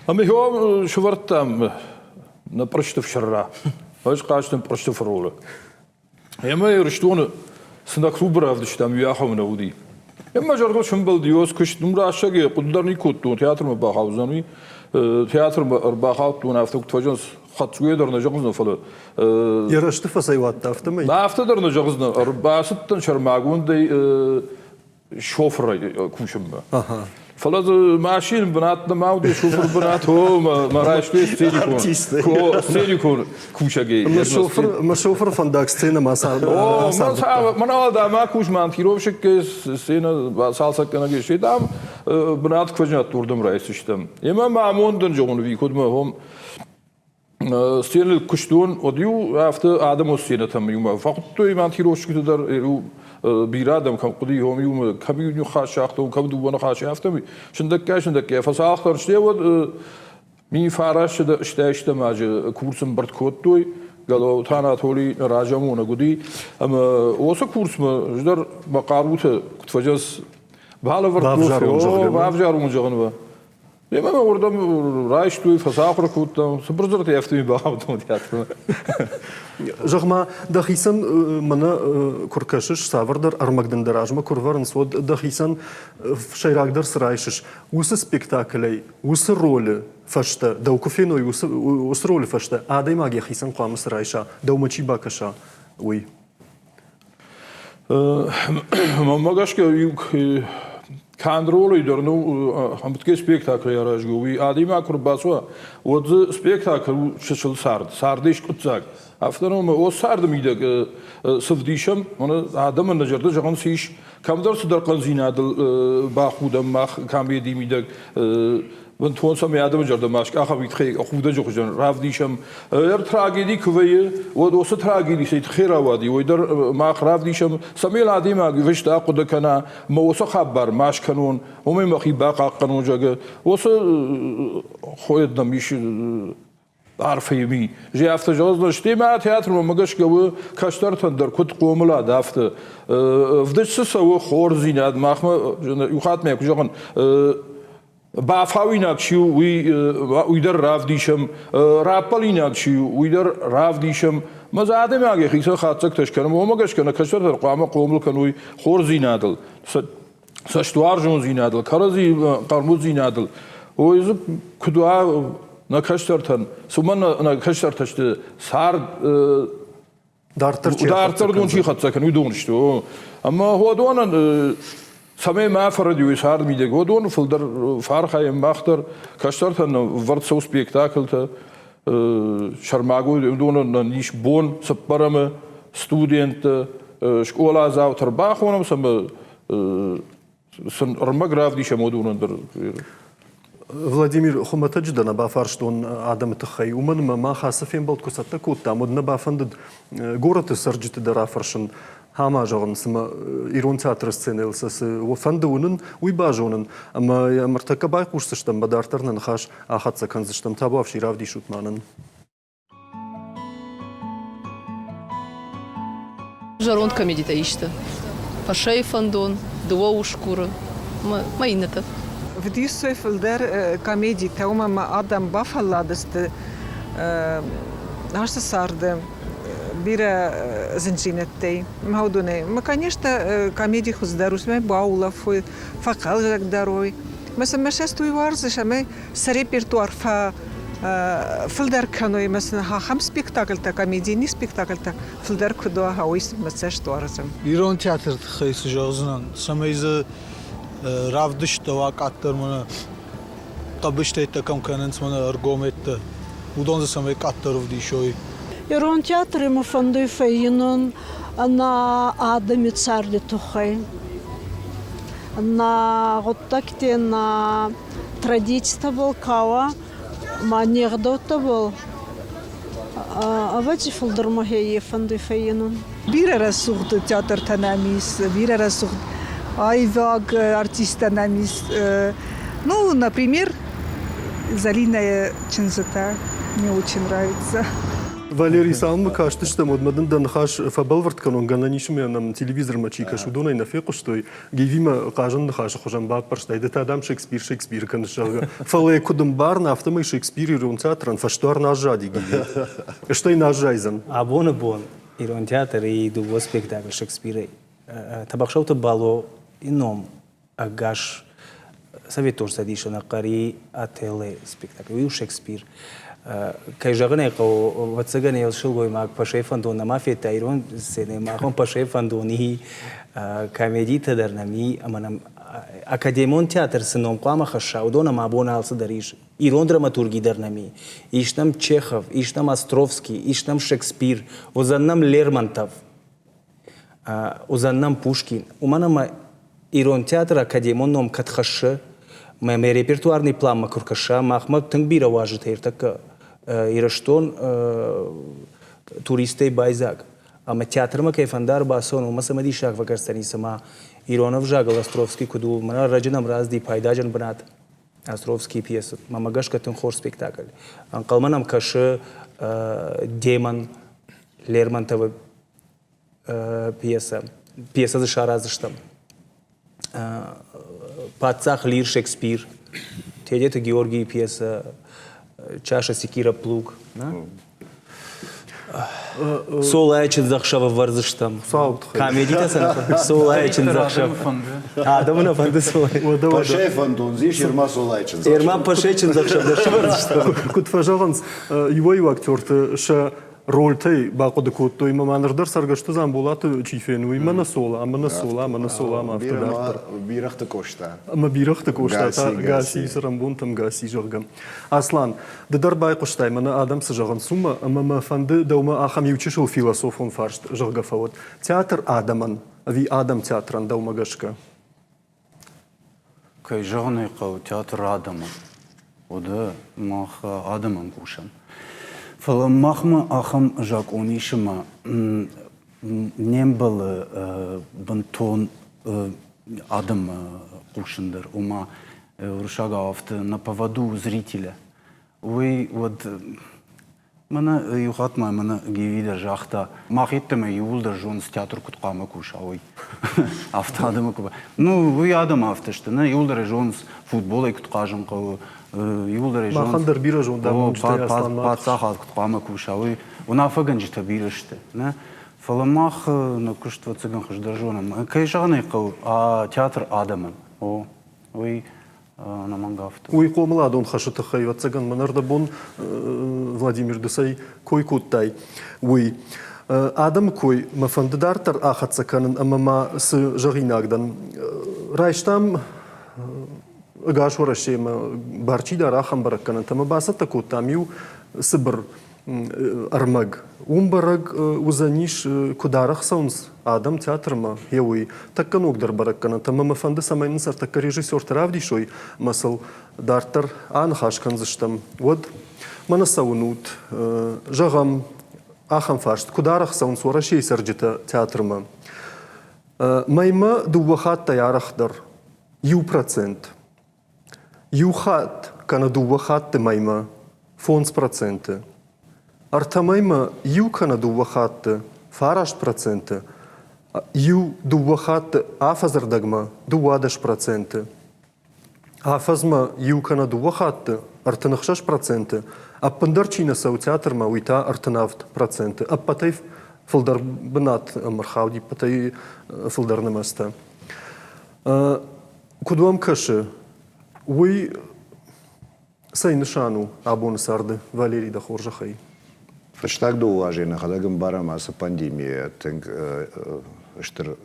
Ӕмӕ сӕвӕрдтам нӕ пъырыстыф сӕрра. Ӕз хъазтӕн пъырыстыфы ролы. Ӕмӕ Ирыстоны цы нӕ клубы равдыстам, уый ахӕм нӕ уыди. Ӕмӕ зӕрдыл сӕмбӕлди ӕз куыст, ну рӕстӕг хъуыды дӕр не кодтон, театрмӕ бахаудзӕн, уый. Театрмӕ ӕрбахаудтон, афтӕ куыд фӕзӕгъынц, хӕццуйӕ дӕр нӕ зӕгъдзынӕн, фӕлӕ Йӕ рӕзты фӕцӕйуадта, афтӕмӕй? Афтӕ дӕр нӕ зӕгъдзынӕн. Ӕрбацыдтӕн сӕрмагондӕй шофырӕй кусынмӕ. Фӕлӕ дзы машин бынат нӕма уыди, шофыр бынат, о, мӕ райстой сценикон, сценикон кусӕгӕй. Мӕ шофыр фӕндаг сценӕмӕ ацардта. Мӕнӕ уал мӕ кус монтировщик сценӕ цалцӕггӕнӕг сси, дам, бынат куы фӕзынӕд, уырдӕм райсдзыстӕм. Емӕ мӕ амондӕн зӕгъон, ӕви куыд мӕ хом сценӕйыл куыстон, уӕд-иу афтӕ адӕмон сценӕтӕм иумӕ фӕхуыдтой монтировщикты дӕр, иу бирӕ адӕм кӕм хъуыди, уым иумӕ кӕм иу ныхас загътон, кӕм дыууӕ ныхасы, афтӕмӕй сындӕггай-сындӕггай фӕцалхдӕр сты, уӕд 1960 азы курс ӕмбырд кодтой, Галауты Анатолий разамонӕг уыди, ӕмӕ уыцы курсмӕ ӕз дӕр мӕ хъаруты, куыд фӕзӕгъынц, балӕвӕрдтон, бавзарон зӕгъынмӕ. Емӕ мӕ уырдӕм райстой, фӕцахуыр кодтам, цыбыр дзырдӕй афтӕ бахаудтон театрмӕ. Зӕгъ-ма, дӕхицӕн мӕнӕ куы ркӕсыс, цавӕрдӕр ӕрмӕг дын дӕ размӕ куы рвӕрынц, уӕд дӕхицӕн сӕйрагдӕр цы райсыс, уыцы спектаклӕй, уыцы ролы фӕстӕ, дӕу куы феной, уыцы ролы фӕстӕ адӕймаг йӕхицӕн хъуамӕ цы райса, дӕумӕ чи бакӕса, уый? Мӕнмӕ гӕсгӕ иу канд ролӕй дӕр ну ӕмткӕй спектакль аразгӕ уый адӕймаг куы рбацуа, уӕд дзы спектакль у чысыл цард, цардӕй скъуыддзаг. Афтӕ ном о царды мидӕг цы вдисӕм, адӕмӕн нӕ зӕрдӕ зӕгъын цы ис, кӕмдӕр цыдӕр хъӕндзинадыл бахудӕм мах комедийы мидӕг, бынтон цӕмӕй адӕмы зӕрдӕмӕ скъахӕм, уый тыххӕй худӕджы хуызӕн равдисӕм. Ӕр трагеди куы вӕййы, уӕд уыцы трагеди цӕй тыххӕй рауади, уый дӕр мах равдисӕм, цӕмӕй адӕймаг ивыст ахъуыды кӕна, мӕ уыцы хабар ма скӕнон, уымӕй мӕхи бахъахъхъӕнон, зӕгъгӕ. Уыцы хоед нӕм ис арфӕйы ми. Же афтӕ зӕгъдзынӕ, стӕй ма театрмӕ гӕсгӕ у кӕстӕртӕн дӕр куыд хъомылад, афтӕ. Ӕвдыст цы цӕуы хорздзинад, махмӕ иу хатт мӕ куы зӕгъын, бафауинаг чи у, уый, уый дӕр равдисӕм, раппӕлинаг чи у, уый дӕр равдисӕм. Мӕ дзы адӕймаг йӕхицӕн хатдзӕгтӕ скӕнӕм, уымӕ гӕсгӕ нӕ кӕстӕртӕ хъуамӕ хъомыл кӕной хорздзинадыл, цӕстуарзондзинадыл, кӕрӕдзи хъӕрмуддзинадыл. Ой, дзы куыд уа нӕ кӕстӕртӕн, цымӕ нӕ кӕстӕртӕ сты цард Дарддӕр чи Дарддӕр дон чи хӕццӕ кӕны, уыдон сты. Ӕмӕ уыдонӕн цӕмӕй ма фӕрӕдиой цард мидӕг, уыдон фылдӕр фӕархайӕм мах дӕр, кӕстӕртӕн ӕвӕрд цӕуы спектаклтӕ, сӕрмагонд уыдонӕн ис бон цыппӕрӕмы студенттӕ, скъоладзаутӕ ӕрбахонӕм сӕ сын ӕрмӕг равдисӕм уыдонӕн дӕр. Владимир, хуымӕтӕджы дӕ нӕ бафарстон адӕмы тыххӕй, уымӕн ӕмӕ мах ацы фембӕлд куы цӕттӕ кодтам, уӕд нӕ бафӕндыд горӕты цӕрджыты дӕр афӕрсын, ӕмӕ зӕгъын, цымӕ ирон театры сценӕйыл сӕ цы фӕнды уынын, уый базонын. Ӕмӕ йӕм ӕртӕккӕ байхъусдзыстӕм, ӕмӕ дарддӕр нӕ ныхас ахӕццӕ кӕндзыстӕм. Табуафси, равдисут ма нын. Зӕронд комедитӕ исты. Фӕсӕйы фӕндон, дыууӕ усгуры мӕ иннӕтӕ. Вдисой фылдӕр комедитӕ, уымӕ ӕмӕ адӕм бафӕлладысты ацы царды бирӕ зындзинӕдтӕй. Мӕ уыдонӕй. Мӕ, конечно, комеди хуыздӕр у, цӕмӕй баулӕфой, фӕхъӕлдзӕгдӕр уой. Мӕ сӕ мӕ цӕст уый уарзы, цӕмӕй сӕ репертуар фӕфылдӕр кӕной ӕмӕ сын ахӕм спектакльтӕ, комедийы спектакльтӕ фылдӕр куыд уа, уый мӕ цӕст уарзын. Ирон театры тыххӕй цы зӕгъдзынӕн, цӕмӕй дзы равдысттӕ уа къаддӕр мӕнӕ хъӕбыстӕйттӕ кӕм кӕнынц, мӕнӕ ӕргомӕттӕ, уыдон дзы цӕмӕй къаддӕр ӕвдисой. Ирон театри мӕ фӕндуй фӕййинун нӕ адӕми царди туххӕй, нӕ гъуддӕгти, нӕ традицитӕбӕл ка уа, ма не гъдӕуттӕбӕл, ӕвӕдзи, фулдӕр мӕхе фӕндуй фӕййинун. Бирӕ рӕсугъд театртӕ нӕм ис, бирӕ рӕсугъд аиваг артисттӕ нӕм ис. Ну, например, Залинӕйы чындзытӕ мне очень нравится. Валерий, цалынмӕ кастыстӕм, уӕдмӕ дын дӕ ныхас фӕбӕлвырд кӕнон, гӕнӕн ис ӕмӕ нӕм телевизормӕ чи кӕсы, уыдонӕй нӕ фехъуыстой. Гивимӕ хъазӕн ныхасы хуызӕн баппӕрстай, ды та, дам, Шекспир Шекспир кӕныс, зӕгъгӕ. Фӕлӕ куыд ӕмбарын, афтӕмӕй Шекспир ирон театрӕн фӕсдуар нӕ аззади Гиви. Стӕй нӕ аззайдзӕн. Абоны бон ирон театры дыууӕ спектакль Шекспирӕй. Тӕбӕхсӕуты Бало ном ӕгас Советон Цӕдисы ныхъхъӕри Отелло спектакль. Уый у Шекспир. Кӕй зӕгъын ӕй хъӕуы, ӕвӕццӕгӕн йӕ сылгоймаг Пашайы фӕндон нӕма федта ирон сценӕйы, махӕн Пашайы фӕндон и, комедитӕ дӕр нӕм и, ӕмӕ нӕм Академион театр цы ном хъуамӕ хӕсса, уыдон ӕм абон алцыдӕр ис. Ирон драматурги дӕр нӕм и. Ис нӕм Чехов, ис нӕм Островский, ис нӕм Шекспир, уыдзӕн нӕм Лермонтов, уыдзӕн нӕм Пушкин. Уымӕн ӕмӕ ирон театр академон ном кӕд хӕссы, мӕ мӕ репертуарный планмӕ куы ркӕса, махмӕ тынг бирӕ уазджытӕ ӕртӕккӕ Ирыстон туристтӕй байдзаг. Ӕмӕ театрмӕ кӕй фӕнда ӕрбацӕуын, уымӕ цымыдисаг фӕкӕсдзӕни, цыма ирон ӕвзагыл Островский куыд у, мӕнӕ ӕрӕджы нӕм рацыди пайдаджын бынат Островскийы пьесӕ. Мӕнмӕ гӕсгӕ тынг хорз спектакль. Ӕнхъӕлмӕ нӕм кӕсы Демон Лермонтовы пьесӕ. Пьесӕ дзы сараздзыстӕм. Паддзах Лир Шекспир, Тедеты Георгийы пьесӕ Чаша Секира Плуг. Солайы чындзӕхсӕв ӕвӕрдзыстӕм. Комедитӕ сӕ Солайы чындзӕхсӕв. Адӕмы нӕ фӕнды Солайы. Пашӕйы фӕндон здесь Ерма Солайы чындзӕхсӕв. Ерма Пашӕйы чындзӕхсӕв дӕр сӕвӕрдзыстӕм. Куыд фӕзӕгъынц, иуӕй-иу актерты сӕ рольтӕй бахъуыды кодтой ӕмӕ ма ныр дӕр Цӕргӕсты Дзамболаты чи фены, уый мӕнӕ Соло, мӕнӕ Соло, мӕнӕ Соло ӕмӕ афтӕ дарддӕр. Бирӕгъты Къоста. Ӕмӕ Бирӕгъты Къоста та Гаси, цӕрӕнбонтӕм Гаси, зӕгъгӕ. Аслан, ды дӕр байхъуыстай, мӕнӕ адӕм цы зӕгъынц, уымӕ, ӕмӕ мӕ фӕнды дӕумӕ ахӕм иу чысыл философон фарст, зӕгъгӕ, фӕуӕд. Театр адӕмӕн ӕви адӕм театрӕн дӕумӕ гӕсгӕ? Кӕй зӕгъын ӕй хъӕуы, театр адӕмӕн. Уӕдӕ мах адӕмӕн кусӕм. Фӕлӕ махмӕ ахӕм закъон ис ӕмӕ не мбӕлы бынтон адӕммӕ хъусын дӕр. Ома, уырыссагау афтӕ на поводу зрителя. Уый уӕд Мӕнӕ иу хатт ма мӕнӕ Гиви дӕр загъта, мах йеддӕмӕ иууылдӕр зонынц, театр куыд хъуамӕ куса, уый. Афтӕ адӕмы куы Ну, уый адӕм афтӕ сты, нӕ иууылдӕр ӕй зонынц, футболӕй куыд хъазын хъӕуы, иууылдӕр ӕй зонынц. Махӕн дӕр бирӕ зондамонджытӕ Аслан Паддзахад куыд хъуамӕ куса, уый уынаффӕгӕнджытӕ бирӕ сты, нӕ? Фӕлӕ мах нӕ куыст, ӕвӕццӕгӕн, хуыздӕр зонӕм. Кӕй зӕгъын ӕй хъӕуы, театр адӕмӕн, о, уый ӕнӕмӕнг афтӕ. Уый хъомыладон хӕсы тыххӕй, ӕвӕццӕгӕн, мӕн ӕрдӕбон Владимир Дысӕй кой кодтай, уый. Адӕмы кой мӕ фӕнды дарддӕр ахӕццӕ кӕнын ӕмӕ ма цы зӕгъинаг дӕн. Райстам ӕгас Уӕрӕсемӕ бар чи дары, ахӕм бӕрӕггӕнӕнтӕ ӕмӕ бацӕттӕ кодтам иу цыбыр ӕрмӕг. Уым бӕрӕг уыдзӕнис, куыд арӕх цӕуынц адӕм театрмӕ, йе уый. Тӕккӕ ногдӕр бӕрӕггӕнӕнтӕ ӕмӕ мӕ фӕнды, цӕмӕй нын сӕ ӕртӕккӕ режиссертӕ равдисой ӕмӕ сыл дарддӕр аныхас кӕндзыстӕм. Уӕд мӕнӕ цӕуынут, зӕгъӕм, ахӕм фарст, куыд арӕх цӕуынц Уӕрӕсейы цӕрджытӕ театрмӕ? Мӕймӕ дыууӕ хаттӕй арӕхдӕр, 1%. Иу хатт кӕнӕ дыууӕ хатты мӕймӕ 5%, ӕртӕ мӕймӕ иу кӕнӕ дыууӕ хатты 9%, иу дыууӕ хатты афӕдзы 12%, афӕдзмӕ иу кӕнӕ дыууӕ хатты 36%, ӕппындӕр чи нӕ цӕуы театрмӕ, уый та 37%. Ӕппӕтӕй фылдӕр бынат ӕрхауди, ӕппӕтӕй фылдӕр нымӕцтӕ. Куыд уӕм кӕсы, уый цӕй нысан у абоны царды, Валерий, дӕ хорзӕхӕй? Фӕстаг дыууӕ азы нӕхӕдӕг ӕмбарӕм, ацы пандемийӕ тынг стыр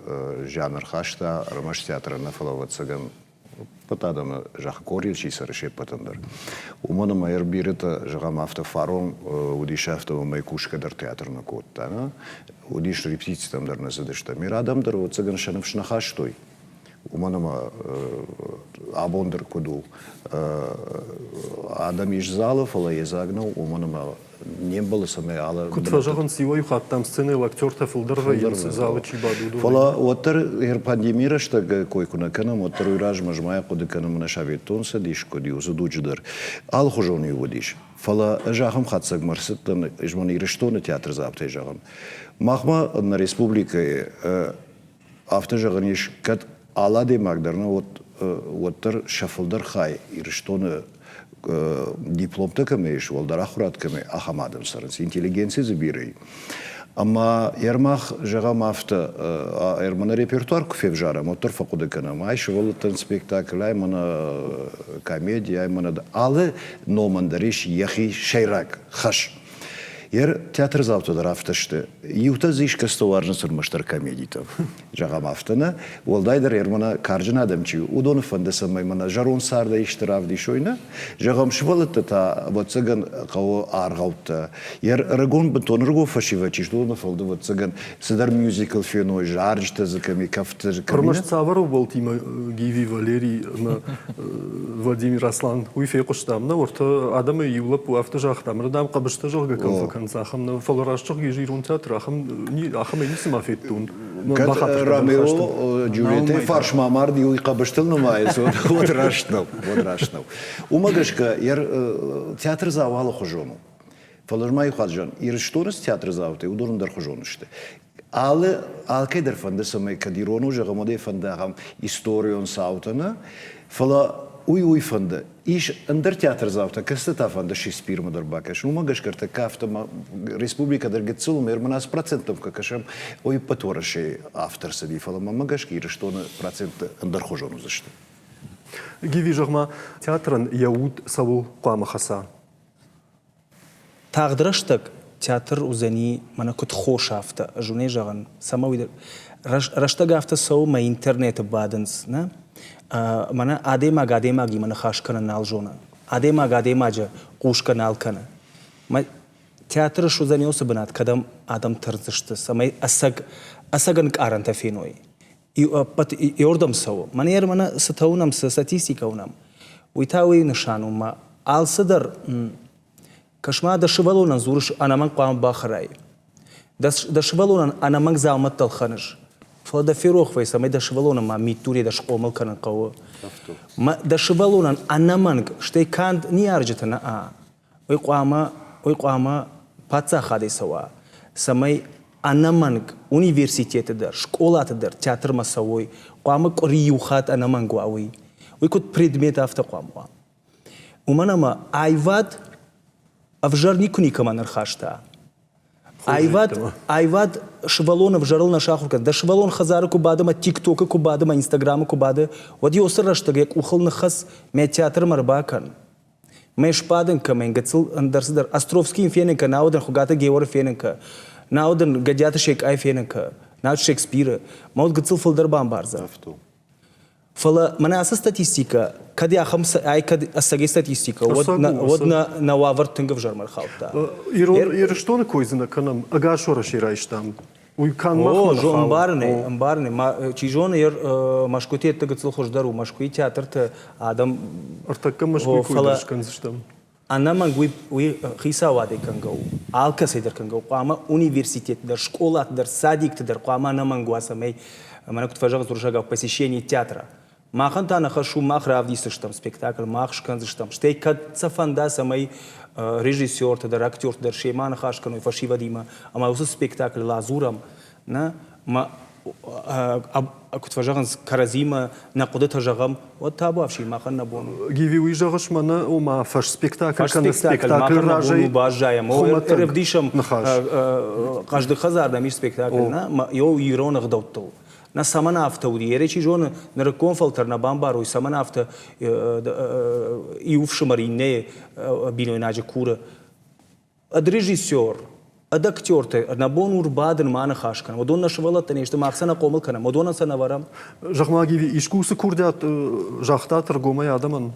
зиан ӕрхаста ӕрмӕст театрӕн нӕ, фӕлӕ, ӕвӕццӕгӕн, ӕппӕт адӕмы зӕххы къорийыл чи цӕры, се ппӕтӕн дӕр. Уымӕн ӕмӕ ӕрбирӕтӕ, зӕгъӕм, афтӕ фарон уыдис афтӕ, ӕмӕ кусгӕ дӕр театр нӕ кодта. Нӕ? Уыдис репетицитӕм дӕр нӕ цыдыстӕм. Ир адӕм дӕр, ӕвӕццӕгӕн, сӕ ныфс нӕ хастой. Уымӕн ӕмӕ абон дӕр куыд у, адӕм ис залы, фӕлӕ йедзаг нӕу, уымӕн ӕмӕ не мбӕлы, цӕмӕй алы Куыд фӕзӕгъынц, иуӕй-иу хатт дам сценӕйыл актертӕ фылдӕр вӕййынц, залы чи бады, уыдонӕй. Фӕлӕ уӕддӕр пандемийы рӕстӕг кой куы нӕ кӕнӕм, уӕддӕр уый размӕ ӕз ма хъуыды кӕнын, мӕнӕ Советон Цӕдис куыд уыцы дуджы дӕр алыхуызон-иу уыдис. Фӕлӕ ӕз ахӕм хатдзӕгмӕ ӕрцыдтӕн, ӕз мӕн Ирыстоны театрдзаутӕй зӕгъын. Махмӕ нӕ республикӕйы Афтӕ зӕгъӕн ис, кӕд алы адӕймаг дӕр нӕ, уӕддӕр сӕ фылдӕр хай Ирыстоны дипломтӕ кӕмӕ ис, уӕлдӕр ахуырад кӕмӕ, ахӕм адӕм цӕрынц. Интеллигенци дзы бирӕ и. Ӕмӕ Ермах, зӕгъӕм, афтӕ, мӕнӕ репертуар куы февзарӕм, уӕддӕр фӕхъуыды кӕнӕм, ай сывӕллӕттӕн спектакль, ай мӕнӕ комеди, ай мӕнӕ алы номӕн дӕр ис йӕхи сӕйраг хӕс. Йӕ театрдзаутӕ дӕр афтӕ сты. Иутӕ дзы искӕцытӕ уарзынц ӕрмӕстдӕр комедитӕ. Зӕгъӕм, афтӕ нӕ. Уӕлдайдӕр мӕнӕ карджын адӕм чи у, уыдоны фӕнды, цӕмӕй мӕнӕ зӕронд цардӕй исты равдисой, нӕ? Зӕгъӕм, сывӕллӕттӕ та, ӕвӕццӕгӕн, хъӕуы аргъӕуттӕ. Йӕ ӕрыгон, бынтон ӕрыгон фӕсивӕд чи сты, уыдоны фӕлды, ӕвӕццӕгӕн, цыдӕр мюзикл феной, зарджытӕ дзы кӕм и, кӕфтытӕ дзы кӕм и. Ӕрмӕст цавӕр ӕууӕлтимӕ Гиви Валерий ӕмӕ Владимир Аслан, уый фехъуыстам, нӕ уӕртӕ адӕмӕй иу лӕппу афтӕ загъта, мыр дам хъӕбыстӕ зӕгъгӕ кӕм фӕкӕнынц, ахӕм нӕ, фӕлӕ раст зӕгъгӕ ирон театр ахӕм, ахӕмӕй ницыма федтон. Кӕд Ромео Джульеттӕйы фарсмӕ амарди, уый хъӕбыстыл нымайынц, уӕд раст нӕу, уӕд раст нӕу. Уымӕ гӕсгӕ театрдзау алыхуызон у. Фӕлӕ ма иу хатт зӕгъын, Ирыстоны цы театрдзаутӕ, уыдон ӕндӕрхуызон сты. Алы алкӕй дӕр фӕнды, цӕмӕй кӕд ирон у, зӕгъӕм, уӕд ӕй фӕнды ахӕм историон цаутӕ нӕ, фӕлӕ уый уый фӕнды. Ис ӕндӕр театрдзаутӕ, кӕцытӕ та фӕнды Шекспирмӕ дӕр бакӕсын. Уымӕ гӕсгӕ ӕртӕккӕ афтӕ республикӕ дӕр гыццыл у, ӕрмӕст проценттӕм куы кӕсӕм, уый ӕппӕт Уӕрӕсейы автор цыди, фӕлӕ мӕнмӕ гӕсгӕ Ирыстоны проценттӕ ӕндӕрхуызон уыдзысты. Гиви, зӕгъ-ма, театрӕн йӕ уд цӕуыл хъуамӕ хӕца? Тагъд рӕстӕг театр уыдзӕни мӕнӕ куыд хос афтӕ, ӕз уын ӕй зӕгъын, цӕмӕ уый рӕстӕг афтӕ цӕуы мӕ интернеты бадынц, нӕ? Мӕнӕ адӕймаг адӕймагимӕ ныхас кӕнын нал зоны, адӕймаг адӕймаджы хъусгӕ нал кӕны. Мӕ театры суыдзӕни уыцы бынат, кӕдӕм адӕм тырндзысты, цӕмӕй ӕцӕг ӕцӕг ӕнкъарӕнтӕ феной. Ӕппӕт иордӕм цӕуы. Мӕнӕ мӕнӕ цытӕ уынӕм, цы статистикӕ уынӕм, уый та уый нысан у, мӕ алцыдӕр кӕс-ма, дӕ сывӕллонӕн дзурыс, ӕнӕмӕнг хъуамӕ бахӕрай. Дӕ сывӕллонӕн ӕнӕмӕнг дзаумӕттӕ ӕлхӕныс. Фӕлӕ дӕ ферох вӕййы, цӕмӕй дӕ сывӕллонӕн ма миддуне дӕр схъомыл кӕнын хъӕуы. Дӕ сывӕллонӕн ӕнӕмӕнг, стӕй канд ныййарджытӕ нӕ, уый хъуамӕ, уый хъуамӕ паддзахадӕй цӕуа, цӕмӕй ӕнӕмӕнг университеты дӕр, скъолаты дӕр театрмӕ цӕуой, хъуамӕ къуыри иу хатт ӕнӕмӕнг уа уый. Уый куыд предмет, афтӕ хъуамӕ уа. Уымӕн ӕмӕ аивад ӕвзӕр никуы никӕмӕн ӕрхаста. Аивад, аивад сывӕллон ӕвзӕрыл нӕ сахуыр кӕны. Дӕ сывӕллон хӕдзары куы бады ӕмӕ ТикТокы куы бады ӕмӕ Инстаграмы куы бады, уӕд йӕ уыцы рӕстӕг йӕ къухыл ныххӕц, мӕ театрмӕ ӕрбакӕн. Мӕ сбадын кӕмӕн гыццыл ӕндӕр цыдӕр. Островскийы фенын кӕ, науӕд ын Хуыгаты Георы фенын кӕ, науӕд ын Гӕдиаты Секъайы фенын кӕ, науӕд Шекспиры. Мӕ уд гыццыл фылдӕр бамбардзӕн. Фӕлӕ мӕнӕ ацы статистикӕ, кӕд ахӕм ай кӕд ӕцӕгӕй статистикӕ, уӕд нӕ, уӕд нӕ, нӕ уавӕр тынг ӕвзӕрмӕ ӕрхаудта. Ирыстоны кой дзы нӕ кӕнӕм, ӕгас Уӕрӕсе райстам. Уый канд махмӕ нӕ хауы. Ӕмбарын ӕй, ӕмбарын ӕй. Чи зоны, Мӕскуыйы тетты гыццыл хуыздӕр у. Мӕскуыйы театрты адӕм... Ӕртӕккӕ Мӕскуыйы кой дӕр скӕндзыстӕм. Ӕнӕмӕнг уый, уый хицауадӕй кӕнгӕ у. Алкӕцӕй дӕр кӕнгӕ у. Хъуамӕ университетты дӕр, скъолаты дӕр, садикты дӕр хъуамӕ ӕнӕмӕнг уа, цӕмӕй, мӕнӕ куыд фӕзӕгъынц уырыссагау, посещение театра. Махӕн та нӕ хӕс у, мах равдисдзыстӕм спектакль, мах скӕндзыстӕм. Стӕй кӕд сӕ фӕнда, цӕмӕй режиссертӕ дӕр, актертӕ дӕр семӕ ныхас кӕной фӕсивӕдимӕ ӕмӕ уыцы спектаклыл адзурӕм, нӕ, мӕ куыд фӕзӕгъынц, кӕрӕдзимӕ нӕ хъуыдытӕ зӕгъӕм, уӕд табуафси махӕн нӕ бон у. Гиви, уый зӕгъыс мӕнӕ, ома фӕсспектакль кӕнӕ спектаклы разӕй баззайӕм, ӕрӕвдисӕм ныхас. Хъӕздыг хӕдзар нӕм ис спектакль, нӕ, ирон ӕгъдӕуттыл. Нӕ цӕмӕн афтӕ уыди? Ере чи зоны, нырыккон фӕлтӕр нӕ бамбарой, цӕмӕн афтӕ иу фсымӕр иннӕйы бинойнаджы куры. Ӕд режиссер, ӕд актертӕ нӕ бон у рбадын, ма ныхас кӕнӕм. Уыдон нӕ сывӕллӕттӕ не сты, мах сӕ нӕ хъомыл кӕнӕм, уыдонӕн сӕ нӕ вӕрӕм. Зӕгъ-ма, Гиви, искуы уыцы курдиат загътат ӕргомӕй адӕмӕн?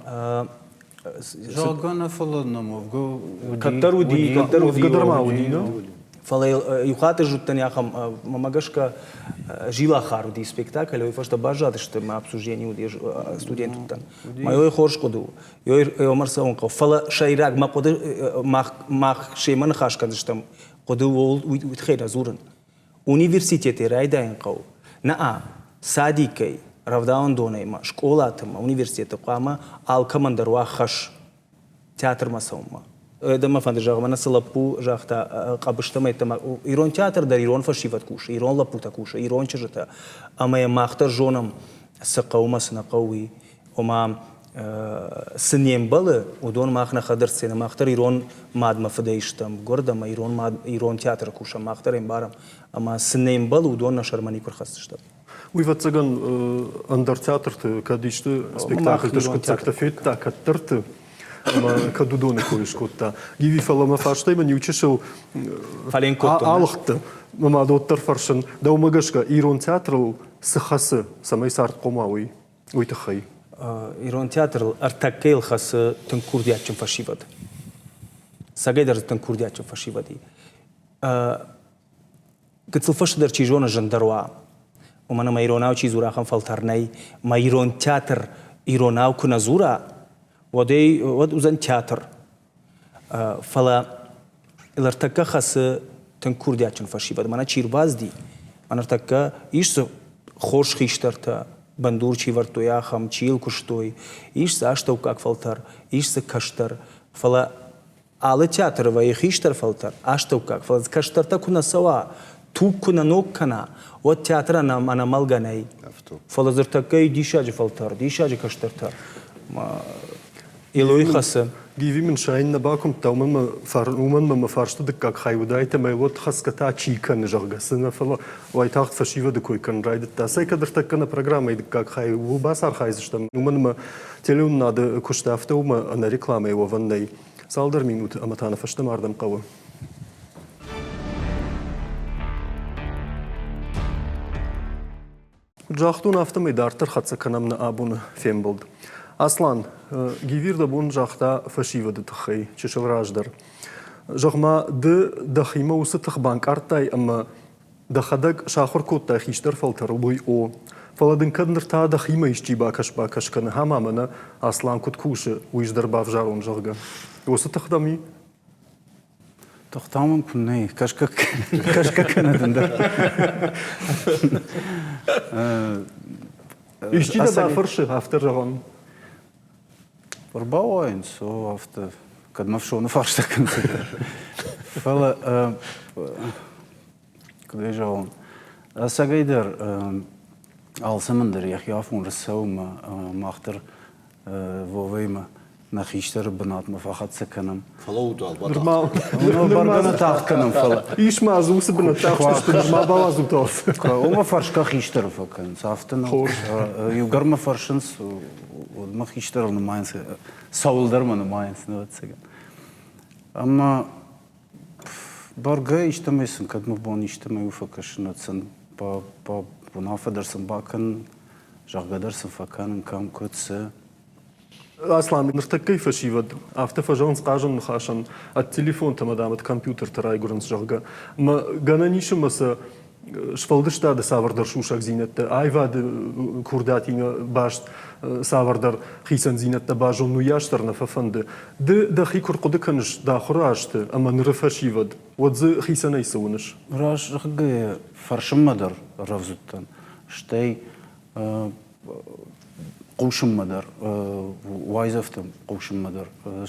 Зӕгъгӕ нӕ, фӕлӕ нӕм уӕвгӕ уыди. Кӕддӕр уыди, кӕддӕр уыди. Уӕвгӕ дӕр ма уыди, нӕ? Фӕлӕ иу хатт ӕз уыдтӕн ахӕм, мӕмӕ гӕсгӕ, Зилахар уыди спектакль, уый фӕстӕ баззадысты, мӕ обсуждение уыди, студент уыдтӕн. Мӕ ой хорз хъуыды у, ой ӕрцӕуын хъӕуы. Фӕлӕ сӕйраг мӕ хъуыды, мах, мах семӕ ныхас кӕндзыстӕм, хъуыды ууыл уый тыххӕй нӕ дзурын. Университетӕй райдайын хъӕуы. Нӕ, садикӕй, рӕвдауӕндонӕй ма, скъолаты ма, университеты хъуамӕ алкӕмӕн дӕр уа хӕс театрмӕ цӕуынмӕ. Дӕ мӕ фӕнды зӕгъын, мӕнӕ цы лӕппу загъта Къӕбыстӕм йеддӕмӕ, ирон театр дӕр ирон фӕсивӕд кусы, ирон лӕппутӕ кусы, ирон чызджытӕ. Ӕмӕ йӕ мах дӕр зонӕм, цы хъӕуы мӕ цы нӕ хъӕуы, уый. Ома, цы не мбӕлы, уыдон мах нӕхӕдӕг сценӕ, мах дӕр ирон мадмӕ фыдӕй стӕм, гуырд ӕмӕ ирон мад, ирон театры кусӕм, мах дӕр ӕмбарӕм. Ӕмӕ цы не мбӕлы, уыдон нӕ сӕрмӕ никуы рхӕсдзыстӕм. Уый, ӕвӕццӕгӕн, ӕндӕр театрты кӕд исты спектакльты скъуыддзӕгтӕ федта кӕддӕрты. Ӕмӕ кӕд уыдоны кой скодта. Гиви, фӕлӕ мӕ фарстӕй мын иу чысыл Фӕленк кодтон. Алыгъдтӕ. Мӕ мад уӕддӕр фӕрсын, дӕумӕ гӕсгӕ ирон театрыл цы хӕцы, цӕмӕй цардхъом уа, уый, уый тыххӕй? Ирон театрыл ӕртӕккӕйыл хӕцы тынг курдиатджын фӕсивӕд. Цӕгӕйдӕр дзы тынг курдиатджын фӕсивӕд и. Гыццыл фӕстӕдӕр чи зоны зындӕр уа, уымӕн ӕмӕ иронау чи дзура, ахӕм фӕлтӕр нӕй. Мӕ ирон театр иронау куы нӕ дзура, уӕд ӕй уӕд уыдзӕн театр. Фӕлӕ ныртӕккӕ хӕцы тынг курдиатджын фӕсивӕд. Мӕнӕ чи рбацыди, ныртӕккӕ ис дзы хорз хистӕртӕ, бындур чи вӕрдтой, ахӕм, чи йыл куыстой, ис дзы астӕуккаг фӕлтӕр, ис дзы кӕстӕр. Фӕлӕ алы театры вӕййы хистӕр фӕлтӕр, астӕуккаг, фӕлӕ дзы кӕстӕртӕ куы нӕ цӕуа, туг куы нӕ ног кӕна, уӕд театр ӕнӕмӕлгӕ нӕй. Фӕлӕ дзы ӕртӕккӕ и диссаджы фӕлтӕр, диссаджы кӕстӕртӕ. Илой хӕцы. Гиви мын сайын нӕ бакуымдта, уымӕн мӕ мӕ фарсты дыккаг хай уыдаид ӕмӕ уӕд хӕцгӕ та чи кӕны, зӕгъгӕ, цы нӕ, фӕлӕ уайтагъд фӕсивӕды кой кӕнын райдыдта. Цӕй, кӕд ӕртӕккӕ нӕ программӕйы дыккаг хай ууыл бацархайдзыстӕм, уымӕн ӕмӕ телеуынынады куысты афтӕ уымӕ ӕнӕ рекламӕйы уӕвӕн нӕй. Цалдӕр минуты ӕмӕ та нӕ фӕстӕмӕ ардӕм хъӕуы. Куыд загътон, афтӕмӕй дарддӕр хӕццӕ кӕнӕм нӕ абоны фембӕлд. Аслан, Гивир дӕ бон загъта фӕсивӕды тыххӕй чысыл раздӕр. Зӕгъ-ма, ды дӕхимӕ уыцы тых банкъардтай ӕмӕ дӕхӕдӕг сахуыр кодтай хистӕр фӕлтӕрыл, уый о. Фӕлӕ дын кӕд ныр та дӕхимӕ исчи бакӕс-бакӕс кӕны, ӕмӕ мӕнӕ Аслан куыд кусы, уый ӕз дӕр бавзарон, зӕгъгӕ. Уыцы тых дӕм и? Тыхта мын куы нӕй, кӕсгӕ кӕсгӕ кӕнӕд ӕндӕр. Исчи дӕ бафӕрсы, афтӕ зӕгъӕм. Ӕрбауайынц, о, афтӕ, кӕд мӕ фсоны фарста кӕнынц. Фӕлӕ, куыд ӕй зӕгъон, ӕцӕгӕйдӕр алцӕмӕн дӕр йӕхи афон рцӕуы мӕ мах дӕр Вовӕимӕ нӕ хистӕры бынатмӕ фӕхӕццӕ кӕнӕм. Фӕлӕуут уал, Нырма Бӕргӕ нӕ тагъд кӕнӕм, фӕлӕ. Ис ма дзы уыцы бынӕттӕ ахсты, нырма бауадзут алцы. Уымӕ фӕрсгӕ хистӕры фӕкӕнынц, афтӕ нӕ. Иугӕр мӕ фӕрсынц, уӕд мӕ хистӕрыл нымайынц, цӕуылдӕр мӕ нымайынц, ӕвӕццӕгӕн. Ӕмӕ бӕргӕ истӕмӕй сын кӕд мӕ бон истӕмӕй у фӕкӕсын, уӕд сын уынаффӕ дӕр сын бакӕнын, зӕгъгӕ дӕр сын фӕкӕнын, кӕм, куыд, цы. Аслан, ныртӕккӕйы фӕсивӕд афтӕ фӕзӕгъынц хъазӕн ныхасӕн, ӕд телефонтӕ ӕмӕ, дам, ӕд компьютертӕ райгуырынц, зӕгъгӕ. Ӕмӕ гӕнӕн ис ӕмӕ сӕ сфӕлдыстады цавӕрдӕр сусӕгдзинӕдтӕ, аивады курдиатимӕ баст цавӕрдӕр хицӕндзинӕдтӕ базонын, уыйас дӕр нӕ фӕфӕнды. Ды дӕхи куы рхъуыды кӕныс дӕ ахуыры азты ӕмӕ ныры фӕсивӕд, уӕд дзы хицӕнӕй цы уыныс? Раст зӕгъгӕйӕ, фӕрсынмӕ дӕр рӕвдз уыдтӕн, стӕй хъусынмӕ дӕр, уайдзӕфтӕм хъусынмӕ дӕр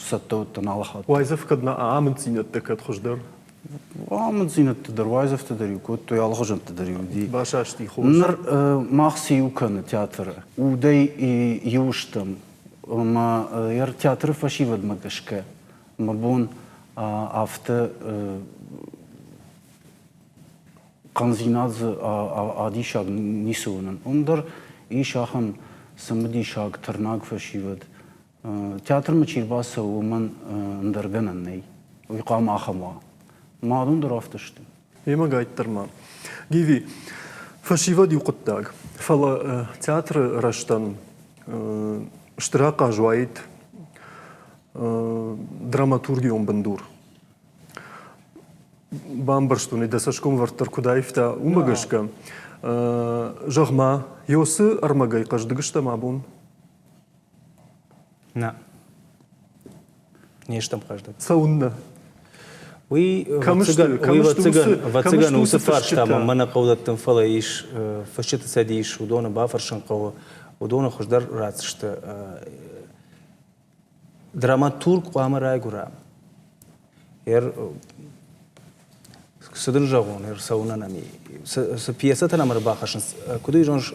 цӕттӕ уыдтӕн алы хатт. Уайдзӕф кӕд нӕ амынддзинӕдтӕ кӕд хуыздӕр? Амынддзинӕдтӕ дӕр, уайдзӕфтӕ дӕр-иу кодтой, алыхуызӕнттӕ дӕр-иу уыди. Басасти хорз. Ныр мах цы иу кӕны театры? Удӕй иу стӕм. Ӕмӕ театры фӕсивӕдмӕ гӕсгӕ мӕ бон афтӕ хъӕндзинад дзы адисаг ницы уынын. Уым дӕр ис ахӕм цымыдисаг, тырнаг фӕсивӕд. Театрмӕ чи рбацӕуы, уымӕн ӕндӕр гӕнӕн нӕй. Уый хъуамӕ ахӕм уа. Ма адон дӕр афтӕ сты. Емӕ гайддӕр ма. Гиви, фӕсивӕд иу хъуыддаг, фӕлӕ театры рӕзтӕн стыр ахъаз уаид драматургион бындур. Бамбӕрстон ӕй, дӕ цӕсгомвӕрд дӕр куыд аивта, уымӕ гӕсгӕ. Зӕгъ-ма, Йосы ӕрмӕгӕй хъӕздыг стӕм абон? Нӕ. Не стӕм хъӕздыг. Цӕуыннӕ? Уый ӕвӕццӕгӕн уыцы фарста мӕ нӕ хъӕуы дӕттын, фӕлӕ ис фысджыты цӕдис, уыдоны бафӕрсын хъӕуы, уыдоны хуыздӕр ратдзысты. Драматург хъуамӕ райгуыра. Цы дын зӕгъон, ӕрцӕуынӕн ӕм цы пьесӕтӕ нӕм ӕрбахӕссынц, куыд уый зоныс,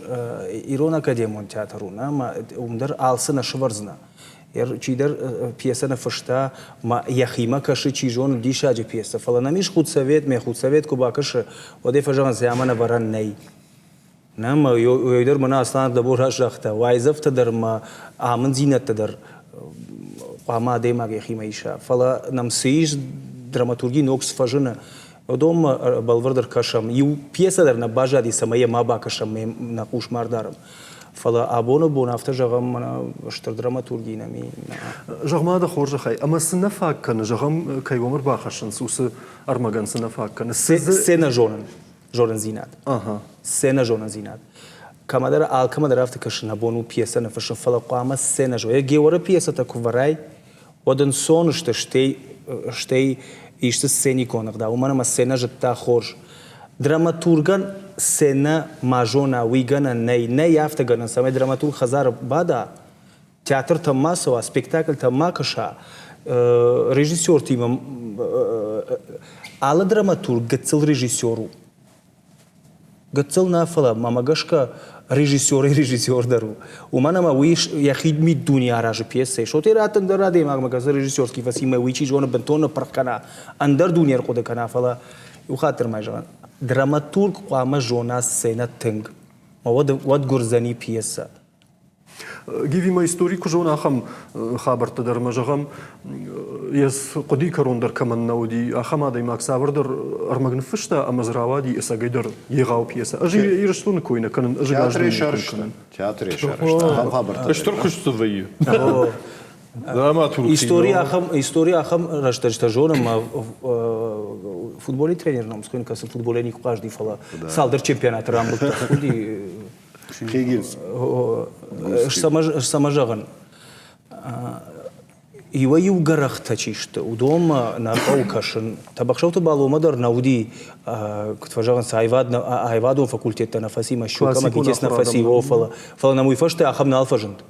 ирон академион театр у, нӕ, ӕмӕ уым дӕр алцы нӕ сывӕрдзынӕ. Чидӕр пьесӕ ныффыста, ма йӕхимӕ кӕсы, чи зоны, диссаджы пьесӕ, фӕлӕ нӕм ис худсовет, ме худсовет куы бакӕсы, уӕд ӕй фӕзӕгъынц, ӕмӕ ӕвӕрӕн нӕй. Нӕ, мӕ уый дӕр мӕнӕ Аслан дӕ бон раст загъта, уайдзӕфтӕ дӕр ӕмӕ амынддзинӕдтӕ дӕр. хъуамӕ адӕймаг йӕхимӕ иса. Фӕлӕ нӕм цы ис, драматурги ног цы фӕзыны, уыдонмӕ бӕлвырд ӕркӕсӕм. Иу пьесӕ дӕр нӕ баззади, цӕмӕй йӕ ма бакӕсӕм, нӕ хъус ма рдарӕм. Фӕлӕ абоны бон афтӕ зӕгъӕм, мӕнӕ стыр драматурги нӕм и. Зӕгъ-ма дӕ хорзӕхӕй, ӕмӕ цы нӕ фаг кӕны, зӕгъӕм, кӕй уӕм ӕрбахӕссынц, уыцы ӕрмӕгӕн цы нӕ фаг кӕны? Сценӕ зонын, зонындзинад. Сценӕ зонындзинад. Кӕмӕдӕр алкӕмӕдӕр афтӕ кӕсы, нӕ бон у пьесӕ ныффыссын, фӕлӕ хъуамӕ сценӕ зона. Георы пьесӕтӕ куы вӕрай, уӕд ӕнцон сты, стӕй, стӕй исты сценикон ӕгъдау, уымӕн ӕмӕ сценӕ зыдта хорз. Драматургӕн сценӕ ма зона, уый гӕнӕн нӕй. Нӕй афтӕ гӕнӕн, цӕмӕй драматург хӕдзары бада, театртӕм ма цӕуа, спектакльтӕм ма кӕса, режиссертимӕ алы драматург гыццыл режиссер у. Гыццыл нӕ, фӕлӕ мӕмӕ гӕсгӕ режиссерӕй режиссер дӕр у. Уымӕн ӕмӕ уый йӕхи миддуне аразы пьесӕйы. Соте раттын дӕр адӕймагмӕ гӕсгӕ режиссерский фӕцимӕ уый чи зоны бынтон ныппырх кӕна, ӕндӕр дуне ӕрхъуыды кӕна, фӕлӕ иу хатт дӕр ма зӕгъӕн, драматург хъуамӕ зона сценӕ тынг. Уӕд, уӕд гуырдзӕни пьесӕ. Гивимӕ истори куы зоны ахӕм хабӕрттӕ дӕр ӕмӕ зӕгъӕм, йӕ хъуыдыйы кӕрон дӕр кӕмӕн нӕ уыди, ахӕм адӕймаг цавӕрдӕр ӕрмӕг ныффыста ӕмӕ дзы рауади ӕцӕгӕйдӕр егъау пьесӕ. Ӕз Ирыстоны кой нӕ кӕнын, ӕз ӕгас дунейы кой кӕнын. Театры сарӕзта. Ахӕм хабӕрттӕ. Стыр куыст дзы вӕййы. Истори ахӕм, истори ахӕм рӕстӕджытӕ зонын ма футболи тренер ном схуыйны, кӕцы футболӕй никуы хъазыди, фӕлӕ цалдӕр чемпионаты рамбылдта. Уыди Хигинс. Цӕмӕ зӕгъын, иуӕй-иу гӕрӕхтӕ чи сты, уыдонмӕ нӕ хъӕуы кӕсын. Тӕбӕхсӕуты Баломӕ дӕр нӕ уыди, куыд фӕзӕгъынц, аивадон факультеттӕ нӕ фӕци, Мӕскуы ӕмӕ ГИТИС нӕ фӕци, о, фӕлӕ, фӕлӕ нӕм уый фӕстӕ ахӕм нал фӕзынд.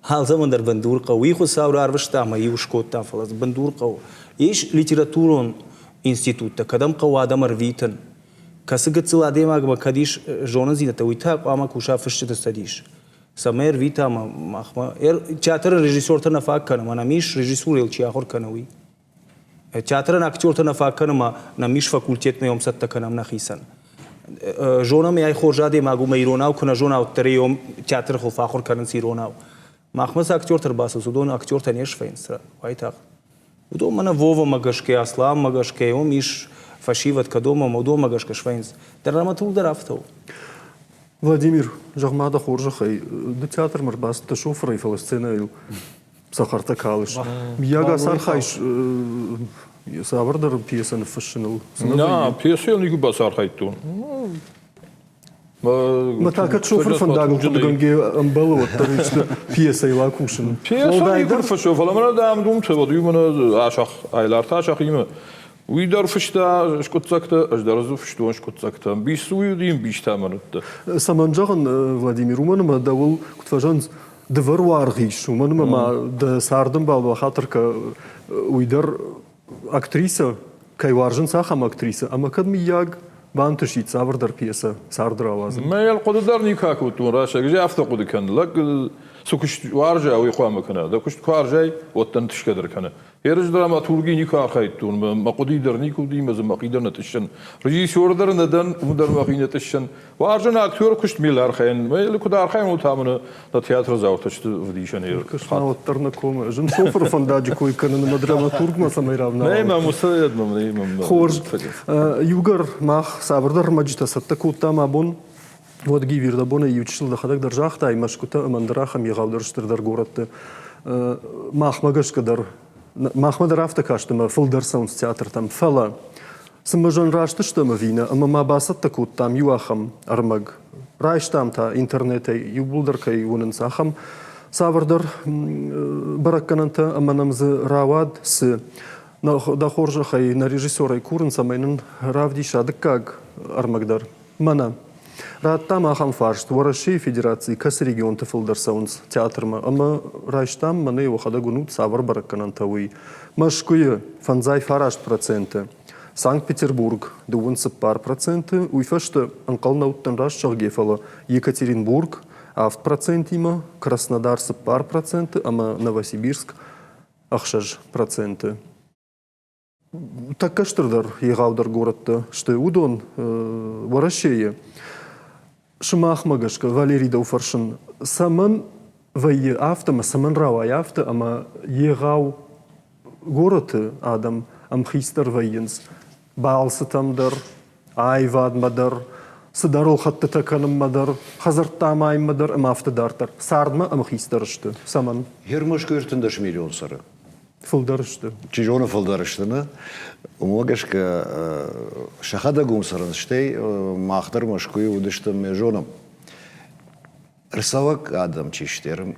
Алцӕмӕн дӕр бындур хъӕуы. Уый Хуыцау рарвыста ӕмӕ иу скодта, фӕлӕ дзы бындур хъӕуы. Ис литературон институттӕ, кӕдӕм хъӕуы адӕм ӕрвитын. Кӕцы гыццыл адӕймагмӕ кӕд ис зонындзинӕдтӕ, уый та хъуамӕ куса фысджыты цӕдис. Цӕмӕй ӕрвита ӕмӕ махмӕ. Театры режиссертӕ нӕ фаг кӕны, мӕнӕ ис режиссурӕйыл чи ахуыр кӕны, уый. Театрӕн актертӕ нӕ фаг кӕны ӕмӕ нӕм ис факультетмӕ йом цӕттӕ кӕнӕм нӕхицӕн. Зонӕм ӕй хорз адӕймаг у, ӕмӕ иронау куы нӕ зона, уӕддӕр ӕй театры хуылф ахуыр кӕнынц иронау. Махмӕ цы актертӕ ӕрбацӕуынц, уыдон актертӕ не свӕййынц уайтагъд. Уыдон мӕнӕ Вовамӕ гӕсгӕ, Асламмӕ гӕсгӕ, уым ис фӕсивӕд, кӕд уым ӕмӕ уыдонмӕ гӕсгӕ свӕййынц. Драматург дӕр афтӕ у. Владимир, зӕгъ-ма дӕ хорзӕхӕй, ды театрмӕ ӕрбацыдтӕ шофырӕй, фӕлӕ сценӕйыл цӕхӕртӕ калыс. Миййаг ацархайыс цавӕрдӕр пьесӕ ныффыссыныл? Нӕ, пьесӕйыл никуы бацархайдтон. Мӕ та кӕд шофыр фӕндагыл хъуыдыгӕнгӕ ӕмбӕлы, уӕддӕр исты пьесӕйыл акусын. Пьесӕ никуы фыссон, фӕлӕ мӕнӕ дам-думтӕ, уӕд уый мӕнӕ Асах, Айларты Асахимӕ Уый дӕр фыста скъуыддзӕгтӕ, ӕз дӕр дзы фыстон скъуыддзӕгтӕ. Ӕмбис дзы уый уыди, ӕмбис та мӕн уыдтӕ. Цӕмӕн зӕгъын, Владимир, уымӕн ӕмӕ дӕуыл, куыд фӕзӕгъынц, дывӕр уаргъ ис, уымӕн ӕмӕ ма дӕ цардӕмбал бахатыр кӕ, уый дӕр актрисӕ, кӕй уарзынц, ахӕм актрисӕ. Ӕмӕ кӕд, мыййаг, бантысид цавӕрдӕр пьесӕ царды рауадзын? Мӕ хъуыды дӕр никуы акодтон рӕстӕг. Ӕз афтӕ хъуыды кӕнын, лӕг цы куыст уарза, уый хъуамӕ кӕна. Дӕ куыст куы уарзай, уӕд дӕ ӕнтысгӕ дӕр кӕны. Ерыс драматурги никуы архайдтон, мӕ хъуыди дӕр никуы уыди, мӕ дзы мӕхи дӕр нӕ тъыссӕн. Режиссер дӕр нӕ дӕн, уым дӕр мӕхи нӕ тъыссӕн. Уарзын актер куыст мел архайын. Мӕ куыд архайын, уый та мын нӕ театрдзаутӕ сты вдисӕн. Куыстмӕ уӕддӕр нӕ комы. Зын шофыры фӕндаджы кой кӕнын ӕмӕ драматургмӕ цӕмӕй равналон. Нӕ, мӕм уыцы мӕм Хорз. Иугӕр мах цавӕрдӕр ӕрмӕджытӕ цӕттӕ кодтам абон, уӕд Гивир дӕ бонӕй иу чысыл дӕхӕдӕг дӕр загътай, Мӕскуытӕ ӕмӕ ӕндӕр ахӕм егъаудӕр стырдӕр горӕтты махмӕ гӕсгӕ дӕр махмӕ дӕр афтӕ каст ӕмӕ фылдӕр цӕуынц театртӕм. Фӕлӕ цымӕ зын раст стӕм ӕви нӕ, ӕмӕ ма бацӕттӕ кодтам иу ахӕм ӕрмӕг. Райстам та интернетӕй иууылдӕр кӕй уынынц, ахӕм цавӕрдӕр бӕрӕггӕнӕнтӕ ӕмӕ нӕм дзы рауад цы. Дӕ хорзӕхӕй нӕ режиссерӕй курын, цӕмӕй нын равдиса дыккаг ӕрмӕг дӕр. Мӕнӕ. Радтам ахӕм фарст, Уӕрӕсейы Федерацийы кӕцы регионты фылдӕр цӕуынц театрмӕ ӕмӕ райстам мӕнӕ уӕхӕдӕг уынут цавӕр бӕрӕггӕнӕнтӕ уый. Мӕскуыйы 59%, Санкт-Петербург 34%, уый фӕстӕ ӕнхъӕл нӕ уыдтӕн раст зӕгъгӕ, фӕлӕ Екатеринбург 7%-имӕ, Краснодар 4% ӕмӕ Новосибирск 6%. Тӕккӕ стырдӕр, егъаудӕр горӕттӕ сты уыдон Уӕрӕсейы. Сымахмӕ гӕсгӕ, Валерий, дӕу фӕрсын, цӕмӕн вӕййы афтӕ ӕмӕ цӕмӕн рауайы афтӕ, ӕмӕ егъау горӕты адӕм ӕмхицдӕр вӕййынц балцытӕм дӕр, аивадмӕ дӕр, цыдӕр ӕлхӕдтытӕ кӕнынмӕ дӕр, хӕдзӕрттӕ амайынмӕ дӕр ӕмӕ афтӕ дарддӕр. Цардмӕ ӕмхицдӕр сты. Цӕмӕн? Гермашкы 13 миллион цӕры. Фылдӕр сты. Чи зоны, фылдӕр сты, нӕ? Уымӕ гӕсгӕ сӕхӕдӕг уым цӕрынц, стӕй мах дӕр Мӕскуыйы уыдыстӕм, мӕ зонӕм. Ӕрцӕуӕг адӕм чи сты,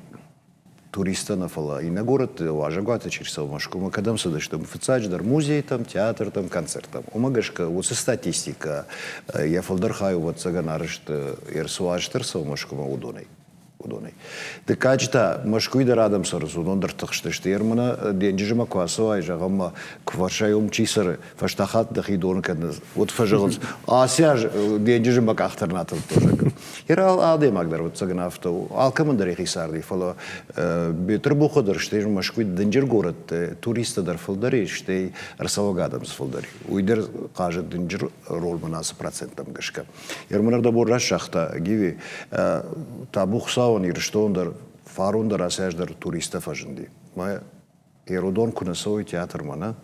туристтӕ нӕ, фӕлӕ иннӕ горӕтты уазӕгуаты чи рцӕуы Мӕскуымӕ, кӕдӕм цыдысты? Фыццаджыдӕр музейтӕм, театртӕм, концерттӕм. Уымӕ гӕсгӕ уыцы статистикӕ йӕ фылдӕр хай, ӕвӕццӕгӕн, арӕзт ӕрцӕуы азты ӕрцӕуы Мӕскуымӕ уыдонӕй. уыдонӕй. Дыккаджы та Мӕскуыйы дӕр адӕм цӕрынц, уыдон дӕр тыхстысты. Ермана денджызмӕ куы ацӕуай, зӕгъӕм ма, куы фӕрсай, уым чи цӕры, фӕстаг хатт дӕхи доны кӕд уӕд фӕзӕгъынц, ацы аз денджызы мӕ къах дӕр нӕ атылдтон, зӕгъгӕ. Ерал адӕймаг дӕр ӕвӕццӕгӕн афтӕ у. Алкӕмӕн дӕр йӕхи царди, фӕлӕ Бетъырбухы дӕр, стӕй Мӕскуыйы дынджыр горӕтты туристтӕ дӕр фылдӕр ис, стӕй ӕрцӕуӕг адӕм дзы фылдӕр. Уый дӕр хъазы дынджыр роль мӕнӕ ацы проценттӕм гӕсгӕ. Ерман раст загъта Гиви, табу Хуыцауӕн Ирыстон дӕр, фарон дӕр ацы аз дӕр туристтӕ фӕзынди. Мӕ Еродон куы нӕ цӕуой театрмӕ, нӕ,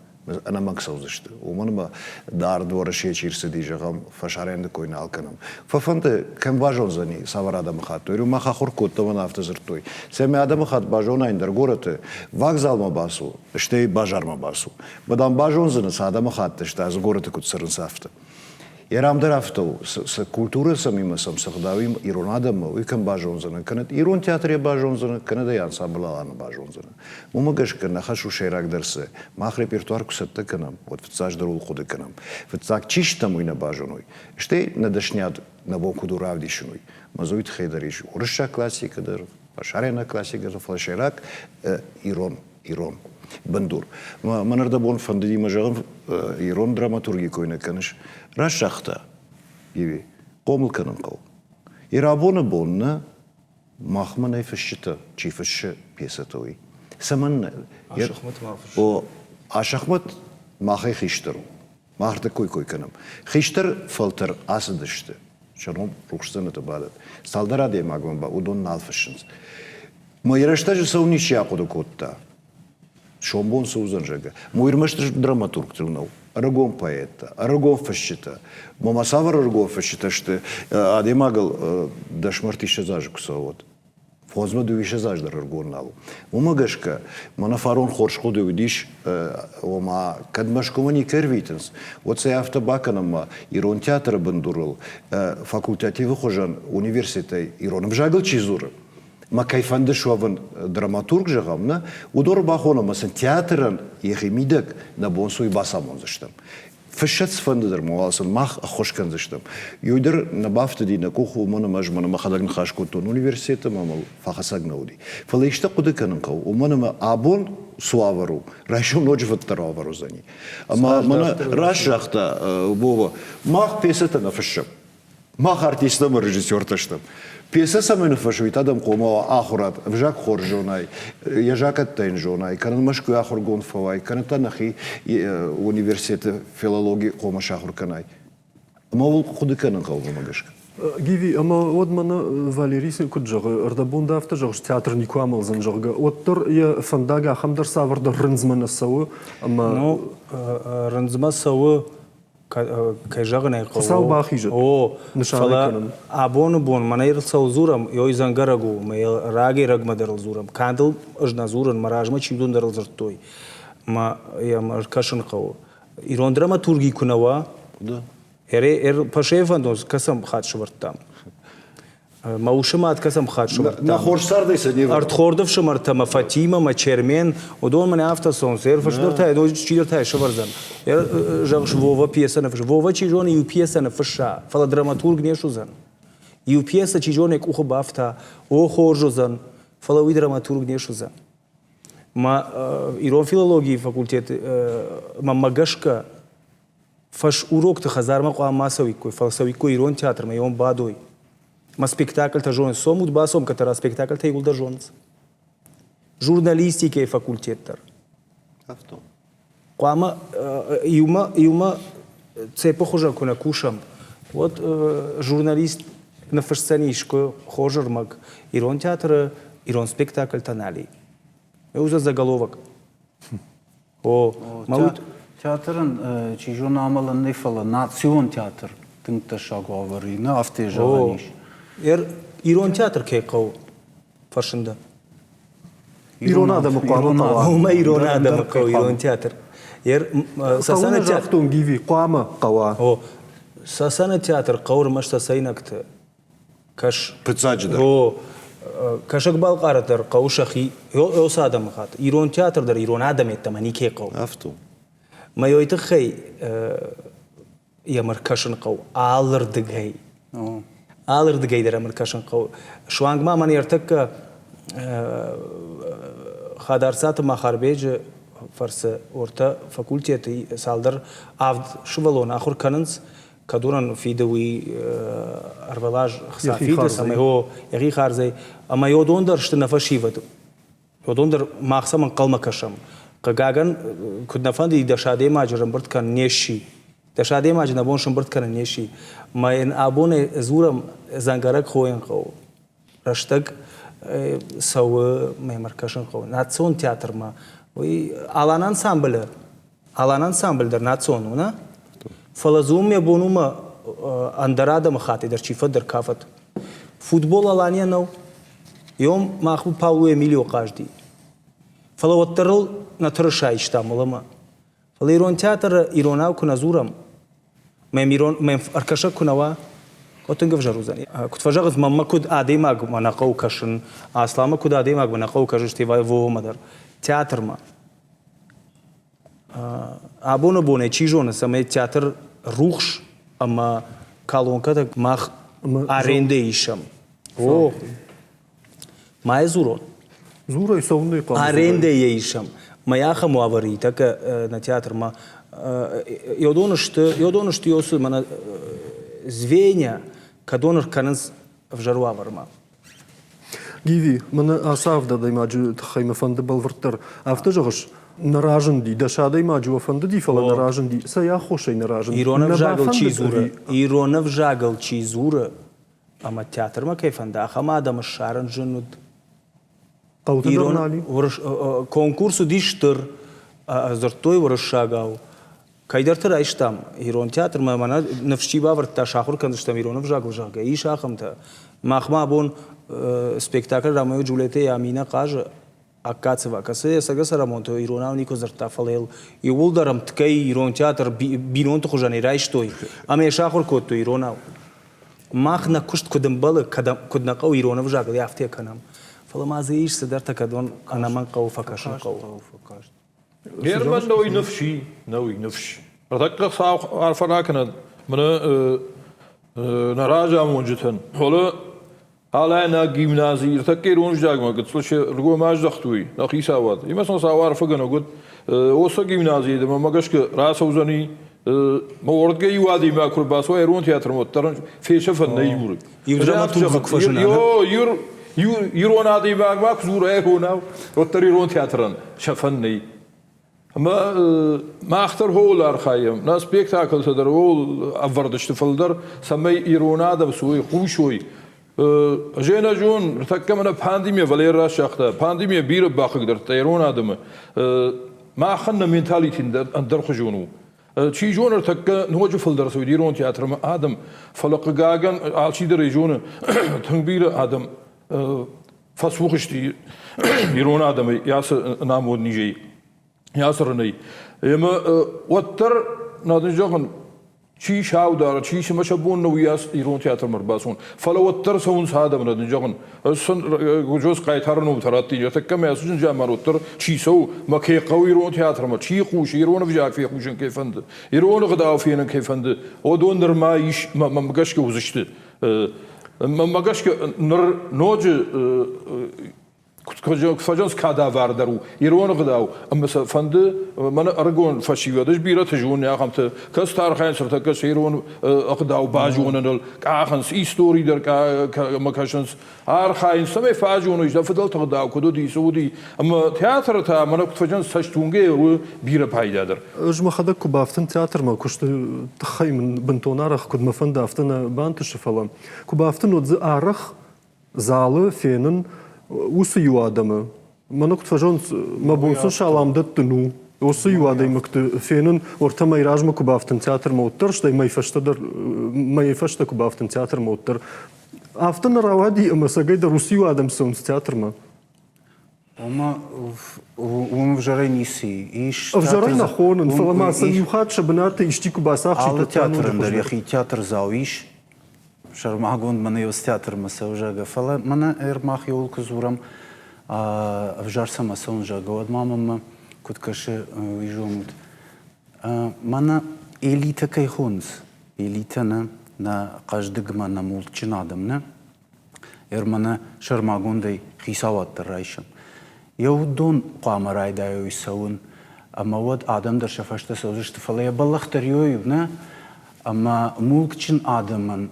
ӕнӕмӕнг цӕудзысты. Уымӕн ӕмӕ дард Уӕрӕсейы чи рцыди, зӕгъӕм, фӕсарӕнты кой нал кӕнӕм. Фӕфӕнды, кӕм базондзӕни, цавӕр адӕмыхатт у. Мах ахуыр кодтам ӕмӕ афтӕ дзырдтой. Цӕмӕй адӕмыхатт базонай ӕндӕр горӕты, вагзалмӕ бацу, стӕй базармӕ бацу. Мадам базондзӕнӕ, цы адӕмыхатт сты, ацы горӕты куыд цӕрынц, афтӕ. Йе дӕр афтӕ у, цы культурӕ сӕм имӕ сӕм цы гъдау ирон адӕммӕ, уый кӕм базондзӕнӕ, кӕнӕ ирон театрӕй базондзӕнӕ, кӕнӕ дӕ ансамбль Аланы базондзӕнӕ. Уымӕ гӕсгӕ нӕ хӕс у сӕйрагдӕр цы, мах репертуар куы цӕттӕ кӕнӕм, уӕд фыццаджыдӕр ууыл хъуыды кӕнӕм. Фыццаг чи стӕм, уый нӕ базоной. Стӕй нӕ дӕсниад нӕ бон куыд у равдисын, уый. Мӕ дзы уый тыххӕй дӕр ис уырыссаг классикӕ дӕр, фӕсарӕйнаг классикӕ дӕр, фӕлӕ сӕйраг ирон ирон бындур. Мӕн ӕрдӕбон фӕндыди мӕ зӕгъын, ирон драматурги кой нӕ кӕныс. Раст загъта Гиви, хъомыл кӕнын хъӕуы. Ирабоны бон нӕ махмӕ нӕй фысджытӕ, чи фыссы пьесӕтӕ, уый. Цӕмӕннӕ? Асӕхмӕт ма фыссы. О, Асӕхмӕт махӕй хистӕр у. Мах дӕ кой кой кӕнӕм. Хистӕр фӕлтӕр ацыдысты, сӕ ном рухс дзӕнӕты бадӕт. Цалдӕр адӕймагмӕ ба уыдон нал фыссынц. Мӕ рӕстӕджы цӕуын ничи ахъуыды кодта. Сомбон цы уыдзӕн, зӕгъгӕ. Мой ӕрмӕст драматургтыл нӕу. Ӕрыгон поэттӕ, ӕрыгон фысджытӕ. Мама цавӕр ӕрыгон фысджытӕ сты, адӕймагыл дӕсмӕртиссӕдз азы куы цӕуы, уӕд. Фондзмӕ дыууиссӕдз аз дӕр ӕрыгон нал у. Уымӕ гӕсгӕ, мӕнӕ фарон хорз хъуыды уыдис, ома, кӕд Мӕскуымӕ никӕй ӕрвитынц, уӕд сӕ афтӕ бакӕнӕм ма ирон театры бындурыл факультативы хуызӕн университетӕй ирон ӕвзагыл чи дзуры, мӕ кӕй фӕнды суӕвын драматург, зӕгъӕм, нӕ, уыдон бахонӕм ӕмӕ сын театрӕн йӕхи мидӕг нӕ бон цы уый бацамондзыстӕм. Фыссӕт цыфӕнды дӕр ма уал сын мах ӕххуыс кӕндзыстӕм. Иу дӕр нӕ бафтыди нӕ къухы, уымӕн ӕмӕ ӕз мӕнӕ мӕхӕдӕг ныхас кодтон университеты ӕмӕ мыл фӕхӕцӕг нӕ уыди. Фӕлӕ исты хъуыды кӕнын хъӕуы, уымӕн ӕмӕ абон цы уавӕр у, райсом ноджы фыддӕр уавӕр уыдзӕни. Ӕмӕ мӕнӕ раст загъта Вова, мах пьесӕтӕ нӕ фыссӕм. Мах артисттӕ ӕмӕ режиссертӕ стӕм. Пьесӕ цӕмӕй ныффӕсой, уый та дӕм хъуамӕ уа ахуырад, ӕвзаг хорз зонай, йӕ закъӕттӕ йын зонай, кӕнӕ Мӕскуыйы ахуыргонд фӕуай, кӕнӕ та нӕхи университеты филологи хъуамӕ сахуыр кӕнай. Ӕмӕ ууыл хъуыды кӕнын хъӕуы уымӕ гӕсгӕ. Гиви, ӕмӕ уӕд мӕнӕ Валерий сын куыд зӕгъы, ӕрдӕбон дӕ афтӕ зӕгъыс, театр никуы амӕлдзӕн, зӕгъгӕ, уӕддӕр йӕ фӕндаг ахӕм дӕр цавӕрдӕр рындзмӕ нӕ цӕуы ӕмӕ... Ну, рындзмӕ цӕуы кӕй зӕгъын ӕй хъӕуы. Хуыцау бахизӕд. О, фӕлӕ абоны бон мӕнӕ цӕуыл дзурӕм, ой дзӕнгӕрӕг у, мӕ рагӕй-рӕгмӕ дӕр ыл дзурӕм. Канд ыл ӕз нӕ дзурын, мӕ размӕ чи уыдон дӕр ыл дзырдтой. Мӕ йӕм ӕркӕсын хъӕуы. Ирон драматурги куы нӕ уа, Пашайы фӕндон кӕцӕм хатт сӕвӕрдтам. Мӕ усы мад кӕцӕм хатт сӕвӕрдта. Нӕ хорз цардӕй сӕ не Ӕрдхорды фсымӕртӕ мӕ Фатимӕ, мӕ Чермен, уыдон мӕнӕ афтӕ цӕуынц. Ӕр фысдӕртӕ, чидӕртӕ сӕвӕрдзӕн. Зӕгъыс, Вова пьесӕ ныффысса. Вова, чи зоны, иу пьесӕ ныффысса, фӕлӕ драматург не суыдзӕн. Иу пьесӕ, чи зоны, йӕ къухы бафта, о, хорз уыдзӕн, фӕлӕ уый драматург не суыдзӕн. Мӕ ирон филологийы факультеты мӕнмӕ гӕсгӕ Фӕсурокты хӕдзармӕ хъуамӕ ма цӕуиккой, фӕлӕ цӕуиккой ирон театрмӕ, ирон бадой. Мӕ спектакльтӕ зонынц. Цомут, бацом, кӕддӕра спектакльтӕ иууылдӕр зонынц. Журналистикӕйы факультет дӕр. Афтӕ. Хъуамӕ иумӕ, иумӕ цепы хуызӕн куы нӕ кусӕм, уӕд журналист ныффысдзӕни искуы хорз ӕрмӕг ирон театры. Ирон спектакльтӕ нал и. Уыдзӕн заголовок. О, мӕ уд. Театрӕн, чи зоны, амӕлӕн нӕй, фӕлӕ национ театр тынг тӕссаг уавӕры и, нӕ афтӕ зӕгъӕн ис. Ирон театр кӕй хъӕуы, фӕрсын дӕ. Ирон адӕмы хъуамӕ хъӕуа. Уымӕ ирон адӕмы хъӕуы ирон театр. Сасаны загътон Гиви, хъуамӕ хъӕуа. О, Сасаны театр хъӕуы ӕрмӕст сасайнӕгты. Кӕс. Фыццаджыдӕр. О, Кӕсӕг-Балхъары дӕр хъӕуы сӕхи, ӕцы адӕмыхатт. Ирон театр дӕр ирон адӕм йеддӕмӕ никӕй хъӕуы. Афтӕ у. Мӕ уый тыххӕй йӕм ӕркӕсын хъӕуы алырдыгӕй. Алырдыгӕй дӕр ӕм ӕркӕсын хъӕуы. Суанг ма мӕн ӕртӕккӕ Хӕдарцаты Махарбеджы фӕрцы ортӕ факультеты цалдӕр авд сывӕллоны ахуыр кӕнынц, кӕдонӕн фиды уый ӕрвылаз хца фиды, цӕмӕй о, йӕхи хардзӕй. Ӕмӕ уыдон дӕр сты нӕ фӕсивӕд. Уыдон дӕр мах сӕм ӕнхъӕлмӕ кӕсӕм. Хъыгагӕн, куыд нӕ фӕндыди дӕс адӕймаджы ӕрӕмбырд кӕнын не сси. Дӕс адӕймаджы нӕ бон сӕмбырд кӕнын не сси. Мӕ йын абонӕй дзурӕм, дзӕнгӕрӕг хойын хъӕуы. Рӕстӕг цӕуы, мӕм ӕркӕсын хъӕуы. Национ театрмӕ уый Алан ансамблы Алан ансамбль дӕр национ у, нӕ? Фӕлӕ дзы уым йӕ бон у мӕ ӕндӕр адӕмыхаттӕй дӕр чи фӕддӕр кафӕд. Футбол Алания нӕу. Йом мах Пауло Эмилио хъазди. Фӕлӕ уӕддӕр ыл нӕ тырыса истам уӕлӕмӕ. Фӕлӕ ирон театры иронау куы нӕ дзурӕм, мӕм ирон мӕм ӕркӕсӕг куы нӕ уа, уӕд тынг ӕвзӕр уыдзӕн. Куыд фӕзӕгъынц, мӕнмӕ куыд адӕймагмӕ нӕ хъӕуы кӕсын, Асламмӕ куыд адӕймагмӕ нӕ хъӕуы кӕсын, стӕй Вовамӕ дӕр, театрмӕ. Абоны бонӕй чи зоны, цӕмӕй театр рухс ӕмӕ колонкӕтӕ мах арендӕ исӕм. О, ма йӕ дзурон? Дзурай, цӕуылнӕ хъуамӕ Арендӕ йӕ исӕм. Мӕ ахӕм уавӕры и тӕккӕ нӕ театрмӕ. Йодон сты, йодон сты ёсы мӕнӕ звенья, кӕдон ӕркӕнынц ӕвзӕр уавӕрмӕ. Гиви, мӕнӕ ацы авд адӕймаджы тыххӕй мӕ фӕнды бӕлвырддӕр. Афтӕ зӕгъыс, нӕ разынди, дӕс адӕймаджы уӕ фӕндыди, фӕлӕ нӕ разынди. Цӕй аххосӕй нӕ разынди? Ирон ӕвзагыл чи дзуры, ирон ӕвзагыл чи дзуры, ӕмӕ театрмӕ кӕй фӕнды, ахӕм адӕмы ссарын зын уыд. Хъӕуты дӕр нал и? Конкурс уыди стыр, дзырдтой уырыссагау. Кӕйдӕрты райстам ирон театрмӕ, мӕнӕ ныфс чи бавӕрдта, сахуыр кӕндзыстӕм ирон ӕвзагыл, зӕгъгӕ, ис ахӕмтӕ. Махмӕ абон спектакль Ромео и Джульеттӕ-йы Аминӕ хъазы Аккацева, кӕцы йӕ цӕгӕцӕрӕнбонты иронау никуы дзырдта, фӕлӕ йыл иууылдӕр ӕмткӕй ирон театр бинонты хуызӕнӕй райстой ӕмӕ йӕ сахуыр кодтой иронау. Мах нӕ куыст куыд ӕмбӕлы, куыд нӕ хъӕуы ирон ӕвзагыл, афтӕ кӕнӕм. Фӕлӕ ма дзы ис цыдӕртӕ, кӕдон ӕнӕмӕнг хъӕуы фӕкӕсын хъӕуы. Герман нӕуый ныфс и, нӕуый ныфс. Ныртӕккӕ Хуыцау арфӕ ракӕнӕд мӕнӕ нӕ разамонджытӕн. Фӕлӕ Алайнаг гимнази ныртӕккӕ ирон ӕвзагмӕ гыццыл се ргом аздӕхтой нӕ хицауад. Имӕ сын Хуыцау арфӕгӕнӕг уыд. Уыцы гимназийы мӕ гӕсгӕ рацӕудзӕни мӕ уордгӕ иу адӕймаг куы рбацӕуа ирон театрмӕ, уӕддӕр фесӕфӕн нӕй юры. Иу драматург куы фӕзына. Ирон адӕймаг ма куы дзура иронау, уӕддӕр ирон театрӕн сӕфӕн нӕй. Ӕмӕ мах дӕр ууыл архайӕм, нӕ спектаклтӕ дӕр ууыл ӕвӕрд сты фылдӕр, цӕмӕй ирон адӕм суой, хъусой. Ӕз ныртӕккӕ мӕнӕ пандемия Валер расагъта. Пандемия бирӕ бахъыгдардта ирон адӕмы. Махӕн нӕ менталитет ӕндӕрхуызон у. Чи зоны, ныртӕккӕ ноджы фылдӕр цӕуид ирон театрмӕ адӕм, фӕлӕ хъыгагӕн, алчидӕр ӕй зоны, тынг бирӕ адӕм фӕцух сты ирон адӕмӕй ацы ӕнамонд низӕй, ацы рынӕй. Ӕмӕ уӕддӕр, нӕ дын зӕгъын, чи саудары, чи цымӕ сӕ бон нӕу уыйас ирон театрмӕ ӕрбацӕуын. Фӕлӕ уӕддӕр цӕуынц адӕм, нӕ дын зӕгъын. Ӕз сын Гуджос хъайтары номтӕ радтин, ныртӕккӕ мӕ ацы зын заман уӕддӕр чи цӕуы, мӕ кӕй хъӕуы ирон театрмӕ, чи хъусы, ирон ӕвзаг фехъусын кӕй фӕнды, ирон ӕгъдау фенын кӕй фӕнды, уыдон нырма ис, мӕм гӕсгӕ уыдзысты. Мӕнмӕ гӕсгӕ ныр ноджы фӕзӕгъынц кадавардӕр у ирон ӕгъдау ӕмӕ сӕ фӕнды мӕнӕ ӕрыгон фӕсивӕд ӕз бирӕты зонын ахӕмты кӕцытӕ архайынц ныртӕккӕ сӕ ирон ӕгъдау базоныныл къахынц истори дӕр ӕмӕ кӕсынц архайынц цӕмӕй фӕзоной сӕ фыдӕлты ӕгъдау куыд уыди цы уыди ӕмӕ театры та мӕнӕ куыд фӕзӕгъынц цӕстуынгӕ у бирӕ пайдадӕр Ӕз мӕхӕдӕг куы бафтын театрмӕ куысты тыххӕй мын бынтон арӕх куыд мӕ фӕнды, афтӕ нӕ бантысы, фӕлӕ куы бафтын, уӕд дзы арӕх залы фенын. уыцы иу адӕмы. Мӕнӕ куыд фӕзӕгъынц, мӕ бон сын салам дӕттын у. Уыцы иу адӕймӕгты фенын, уӕртӕ мӕй размӕ куы бафтын театрмӕ, уӕддӕр, стӕй мӕй фӕстӕ дӕр, мӕйы фӕстӕ куы бафтын театрмӕ, уӕддӕр. Афтӕ нӕ рауади, ӕмӕ цӕгӕйдӕр уыцы иу адӕм цӕуынц театрмӕ. Ома уым ӕвзӕрӕй ницы ис. Ӕвзӕрӕй нӕ хонын, фӕлӕ ма сӕ иу хатт сӕ бынаты исчи куы бацахсид, Алы театрӕн дӕр йӕхи театрдзау ис. Сӕрмагонд мӕнӕ ус театрмӕ цӕуы, зӕгъгӕ. Фӕлӕ мӕнӕ ӕрмах иуыл куы дзурӕм, ӕвзӕр цӕмӕ цӕуын, зӕгъгӕ, уӕд ма мӕнмӕ куыд кӕсы, уый зонут. Мӕнӕ элитӕ кӕй хонынц, элитӕ нӕ, нӕ хъӕздыгмӕ, нӕ мулкджын адӕм нӕ, Ӕрмӕнӕ сӕрмагондӕй хицауад дӕр райсӕм. Йӕ уыдон хъуамӕ райдайой цӕуын, ӕмӕ уӕд адӕм дӕр сӕ фӕстӕ цӕудзысты, фӕлӕ йӕ бӕллӕх дӕр иу нӕ, ӕмӕ мулкджын адӕмӕн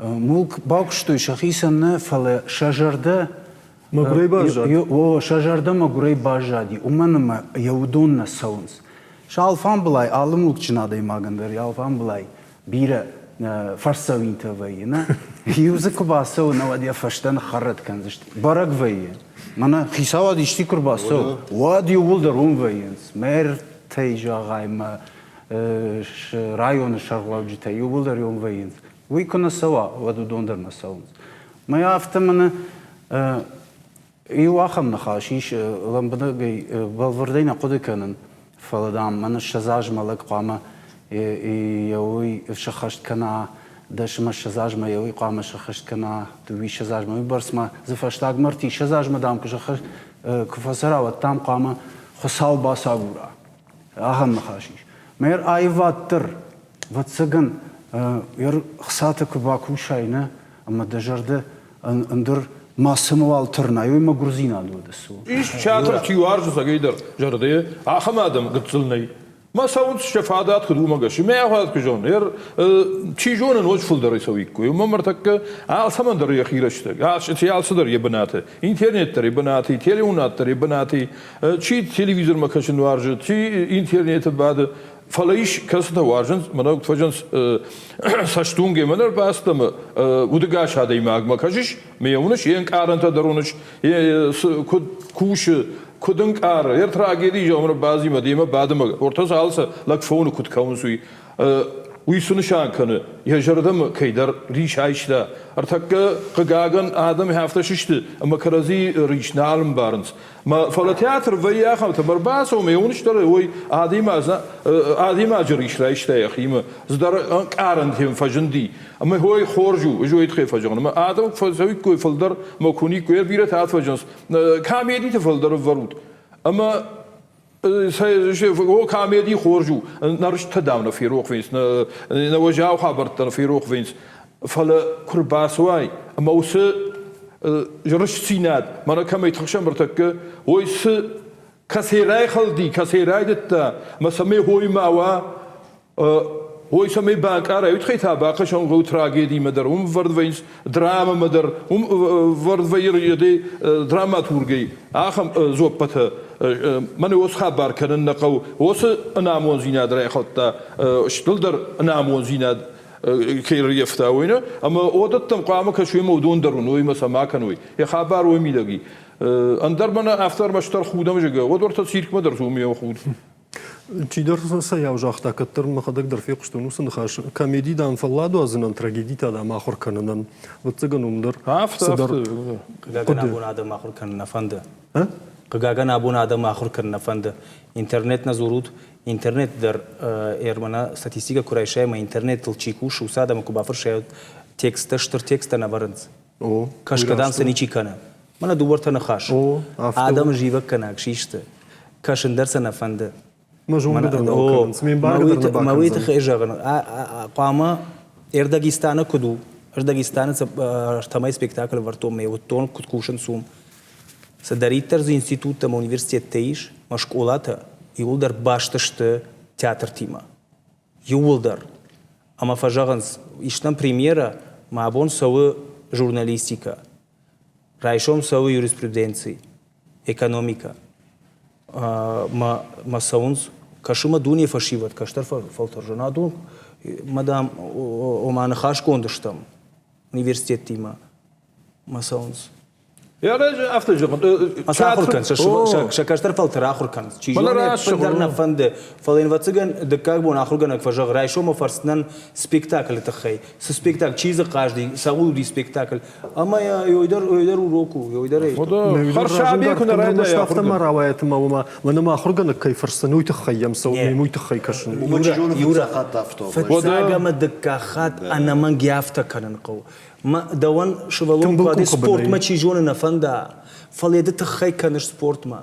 мулк бакуыстой сӕхицӕн нӕ, фӕлӕ сӕ зӕрдӕ Мӕгуырӕй баззад? О, сӕ зӕрдӕ мӕгуырӕй баззади, уымӕн ӕмӕ йӕ уыдон нӕ цӕуынц. Сӕ алфамбылай алы мулкджын адӕймагӕн дӕр йӕ алфамбылай бирӕ фӕрсдзӕуинтӕ вӕййы, нӕ? Иу дзы куы бацӕуы, нӕ уӕд йӕ фӕстӕ ныххӕррӕтт кӕндзысты. Бӕрӕг вӕййы. Мӕнӕ хицауад исти куы рбацӕуы, уӕд иууылдӕр уым вӕййынц. Мэртӕй зӕгъай мӕ районы сӕргълӕуджытӕ иууылдӕр уым вӕййынц. Уый куы нӕ цӕуа, уӕд уыдон дӕр нӕ цӕуынц. Мӕ афтӕ мӕнӕ Иу ахӕм ныхас ис, лӕмбынӕгӕй бӕлвырдӕй нӕ хъуыды кӕнын, фӕлӕ, дам, мӕн 20 азмӕ лӕг хъуамӕ йӕ уый сӕххӕст кӕна, дӕсмӕ 20 азмӕ йӕ уый хъуамӕ сӕххӕст кӕна, дыууиссӕдз азмӕ, уый бӕрц ма дзы фӕстагмӕ ӕртиссӕдз азмӕ, дам, куы сӕххӕст, куы фӕцӕра, уӕд, дам, хъуамӕ Хуыцау бацагура. Ахӕм ныхас ис. Мӕ аивад дӕр, ӕвӕццӕгӕн, хцатӕ куы бакусай, нӕ, ӕмӕ дӕ зӕрдӕ ӕндӕр мацӕмӕуал тырнай, уый мӕгуырдзинад уӕдӕ цы у? Ис театр чи уарзы цӕгӕйдӕр зӕрдӕйы, ахӕм адӕм гыццыл нӕй. Мӕ цӕуынц сӕ фадат куыд уымӕ гӕсгӕ. Мӕ фадат куы зонын, ер чи зоны, ноджы фылдӕрӕй цӕуиккой. Уымӕ ныртӕккӕ алцӕмӕн дӕр йӕхи рӕстӕг, алцыдӕр йӕ бынаты. Интернет дӕр йӕ бынаты, телеуынад дӕр йӕ бынаты. Чи телевизормӕ кӕсын уарзы, чи интернеты бады. Фӕлӕ ис, кӕцытӕ уарзынц, мӕнӕ куыд фӕзӕгъынц, цӕстуынгӕ мӕнӕ ӕрбацыд ӕмӕ удӕгас адӕймагмӕ кӕсыс, мӕ йӕ уыныс, йе нкъарӕнтӕ дӕр уыныс, куыд кусы, куыд ӕнкъары, йӕ трагеди зӕгъын ӕрбадзимӕ демӕ бадымӕ, ортӕ алцы лӕг фоны куыд кӕуынц, уый. Уый цы нысан кӕны, йӕ зӕрдӕмӕ кӕйдӕр рис айста. Ӕртӕккӕ, хъыгагӕн, адӕм афтӕ сысты, ӕмӕ кӕрӕдзи рис нал ӕмбарынц. Фӕлӕ театр вӕййы ахӕмтӕ, ӕрбацӕуы ӕмӕ уыныс дӕр, уый адӕймаджы рис райста йӕхимӕ, цыдӕр ӕнкъарӕнтӕ фӕзынди. Ӕмӕ ой хорз у, ӕз уый тыххӕй фӕзӕгъын. Ӕмӕ адӕм фӕцӕуиккой фылдӕр, ӕмӕ куы никуы бирӕтӕ фӕзынынц, комедиты фылдӕр ӕвӕрут. Ӕмӕ о, комеди хорз у, нӕ рыстӕ дам нӕ ферох вӕййынц, нӕ уӕззау хабӕрттӕ нӕ ферох вӕййынц. Фӕлӕ куы рбацӕуай ӕмӕ уыцы рыстдзинад, мӕнӕ кӕмӕй тыхсӕм ӕртӕккӕ, уый цы кӕцӕй райхӕлди, кӕцӕй райдыдта, ӕмӕ цӕмӕй хой ма уа, уой цӕмӕй банкъарай, уый тыххӕй та бакӕсӕн хъӕуы трагедимӕ дӕр, уым вӕрд вӕййынц драмӕмӕ дӕр, уым вӕрд вӕййы драматургӕй ахӕм дзуаппытӕ. Мӕн уыцы хабар кӕнын нӕ хъӕуы. Уыцы ӕнамондзинад райхӕлдта стылдӕр ӕнамондзинад кӕй рййӕфта, уый нӕ. Ӕмӕ уыдӕттӕм хъуамӕ кӕсой ӕмӕ уыдон дӕр уыной ӕмӕ сӕ ма кӕной. Йӕ хабар уый мидӕг и. Ӕндӕр мӕнӕ афтӕ ӕрмӕстдӕр худӕм, зӕгъгӕ, уӕд уӕртӕ циркмӕ дӕр цу худ. Чидӕр цӕйау загъта, кӕддӕр мӕхӕдӕг дӕр фехъуыстон уыцы ныхас. Комеди, дам, фӕлладуадзынӕн, трагеди та, дам, ахуыр кӕнынӕн. Ӕвӕццӕгӕн уым дӕр цыдӕр Хъыгагӕн, абон адӕм ахуыр кӕнын нӕ фӕнды. Хъыгагӕн, абон адӕм ахуыр кӕнын нӕ фӕнды. Интернет нӕ дзурут, интернет дӕр ӕрмӕнӕ статистикӕ куы райсай ӕмӕ интернетыл чи кусы, уыцы адӕмы куы бафӕрсай, тексттӕ, стыр тексттӕ нӕ вӕрынц. Кӕсгӕ дам сӕ ничи кӕны. Мӕнӕ дыууӕртӕ ныхас. Адӕм зивӕггӕнаг систы. Кӕсын дӕр сӕ нӕ фӕнды. Мӕ зонгӕ дӕр нал кӕнынц, ме мбаргӕ дӕр нӕ бакӕндзӕн. Мӕ уый тыххӕй зӕгъын, хъуамӕ Эрдогистаны куыд у, ӕз Дагестаны ӕртӕмӕй спектакль ӕвӕрдтон мӕ уыдтон, куыд кусынц уым. Цыдӕриддӕр дзы институттӕ ӕмӕ университеттӕ ис, мӕ скъолатӕ иууылдӕр баст сты театртимӕ. Иууылдӕр. Ӕмӕ фӕзӕгъынц, ис нӕм премьерӕ, мӕ абон цӕуы журналистикӕ, райсом цӕуы юриспруденци, экономикӕ. Мӕ, мӕ цӕуынц, кӕсы мӕ дуне фӕсивӕд, кӕстӕр фӕлтӕр зонадон, мӕ дам, ома ныхасгонд стӕм университеттимӕ, мӕ цӕуынц. Афтӕ зӕгъын. Ахуыр кӕн, сӕ кӕстӕр фӕлтӕр ахуыр кӕн. Чи зоны, ӕппындӕр нӕ фӕнды, фӕлӕ йын ӕвӕццӕгӕн дыккаг бон ахуыргӕнӕг фӕзӕгъы, райсомы фӕрсдзынӕн спектаклы тыххӕй. Цы спектакль, чи дзы хъазыди, цӕуыл уыди спектакль. Ӕмӕ йой дӕр, йой дӕр урок у, йой дӕр ӕй. Хӕрзсабийӕ куы нӕ райдайа Афтӕ ма рауайӕт ӕмӕ уымӕ мӕнӕ мӕ ахуыргӕнӕг кӕй фӕрсдзӕн, уый тыххӕй йӕм цӕуын, уый тыххӕй кӕсын. Уымӕ чи зоны фыццаг хатт афтӕ. Фыццаг ӕмӕ дыккаг хатт ӕнӕмӕнг афтӕ кӕнын хъӕуы. Дӕуӕн сывӕллон куы спортмӕ чи зоны нӕ фӕнда, фӕлӕ ды тыххӕй кӕныс спортмӕ.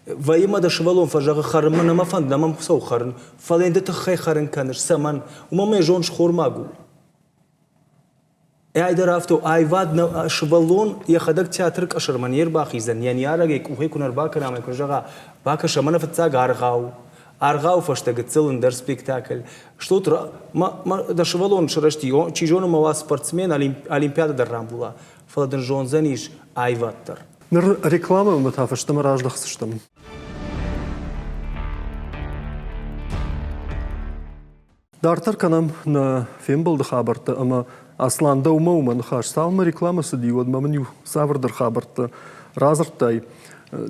Вӕййы ма дӕ сывӕллон фӕзӕгъы хӕрынмӕ нӕ мӕ фӕнды, нӕ мӕм цӕуы хӕрын, фӕлӕ ды тыххӕй хӕрын кӕныс, цӕмӕн? Уымӕн мӕ зонд схормаг у. Ӕй дӕр афтӕ у, аивад нӕ сывӕллон йӕхӕдӕг театры къӕсӕрмӕ не рбахиздзӕн, йӕ ныййарӕг ӕй къухӕй куы нӕ ӕрбакӕна ӕмӕ куы зӕгъа, бакӕс ӕмӕ нӕ фыццаг аргъау, аргъауы фӕстӕ гыццыл ӕндӕр спектакль. Что дӕ сывӕллон сырӕзти, чи зоны ма уа спортсмен, олимпиадӕ дӕр рамбула, фӕлӕ дын зондзӕнис аивад дӕр. Ныр рекламӕмӕ та фӕстӕмӕ раздӕхдзыстӕм. Дарддӕр кӕнӕм нӕ фембӕлды хабӕрттӕ ӕмӕ Аслан дӕумӕ у мӕ ныхас. Цалынмӕ рекламӕ цыди, уӕдмӕ мын иу цавӕрдӕр хабӕрттӕ радзырдтай.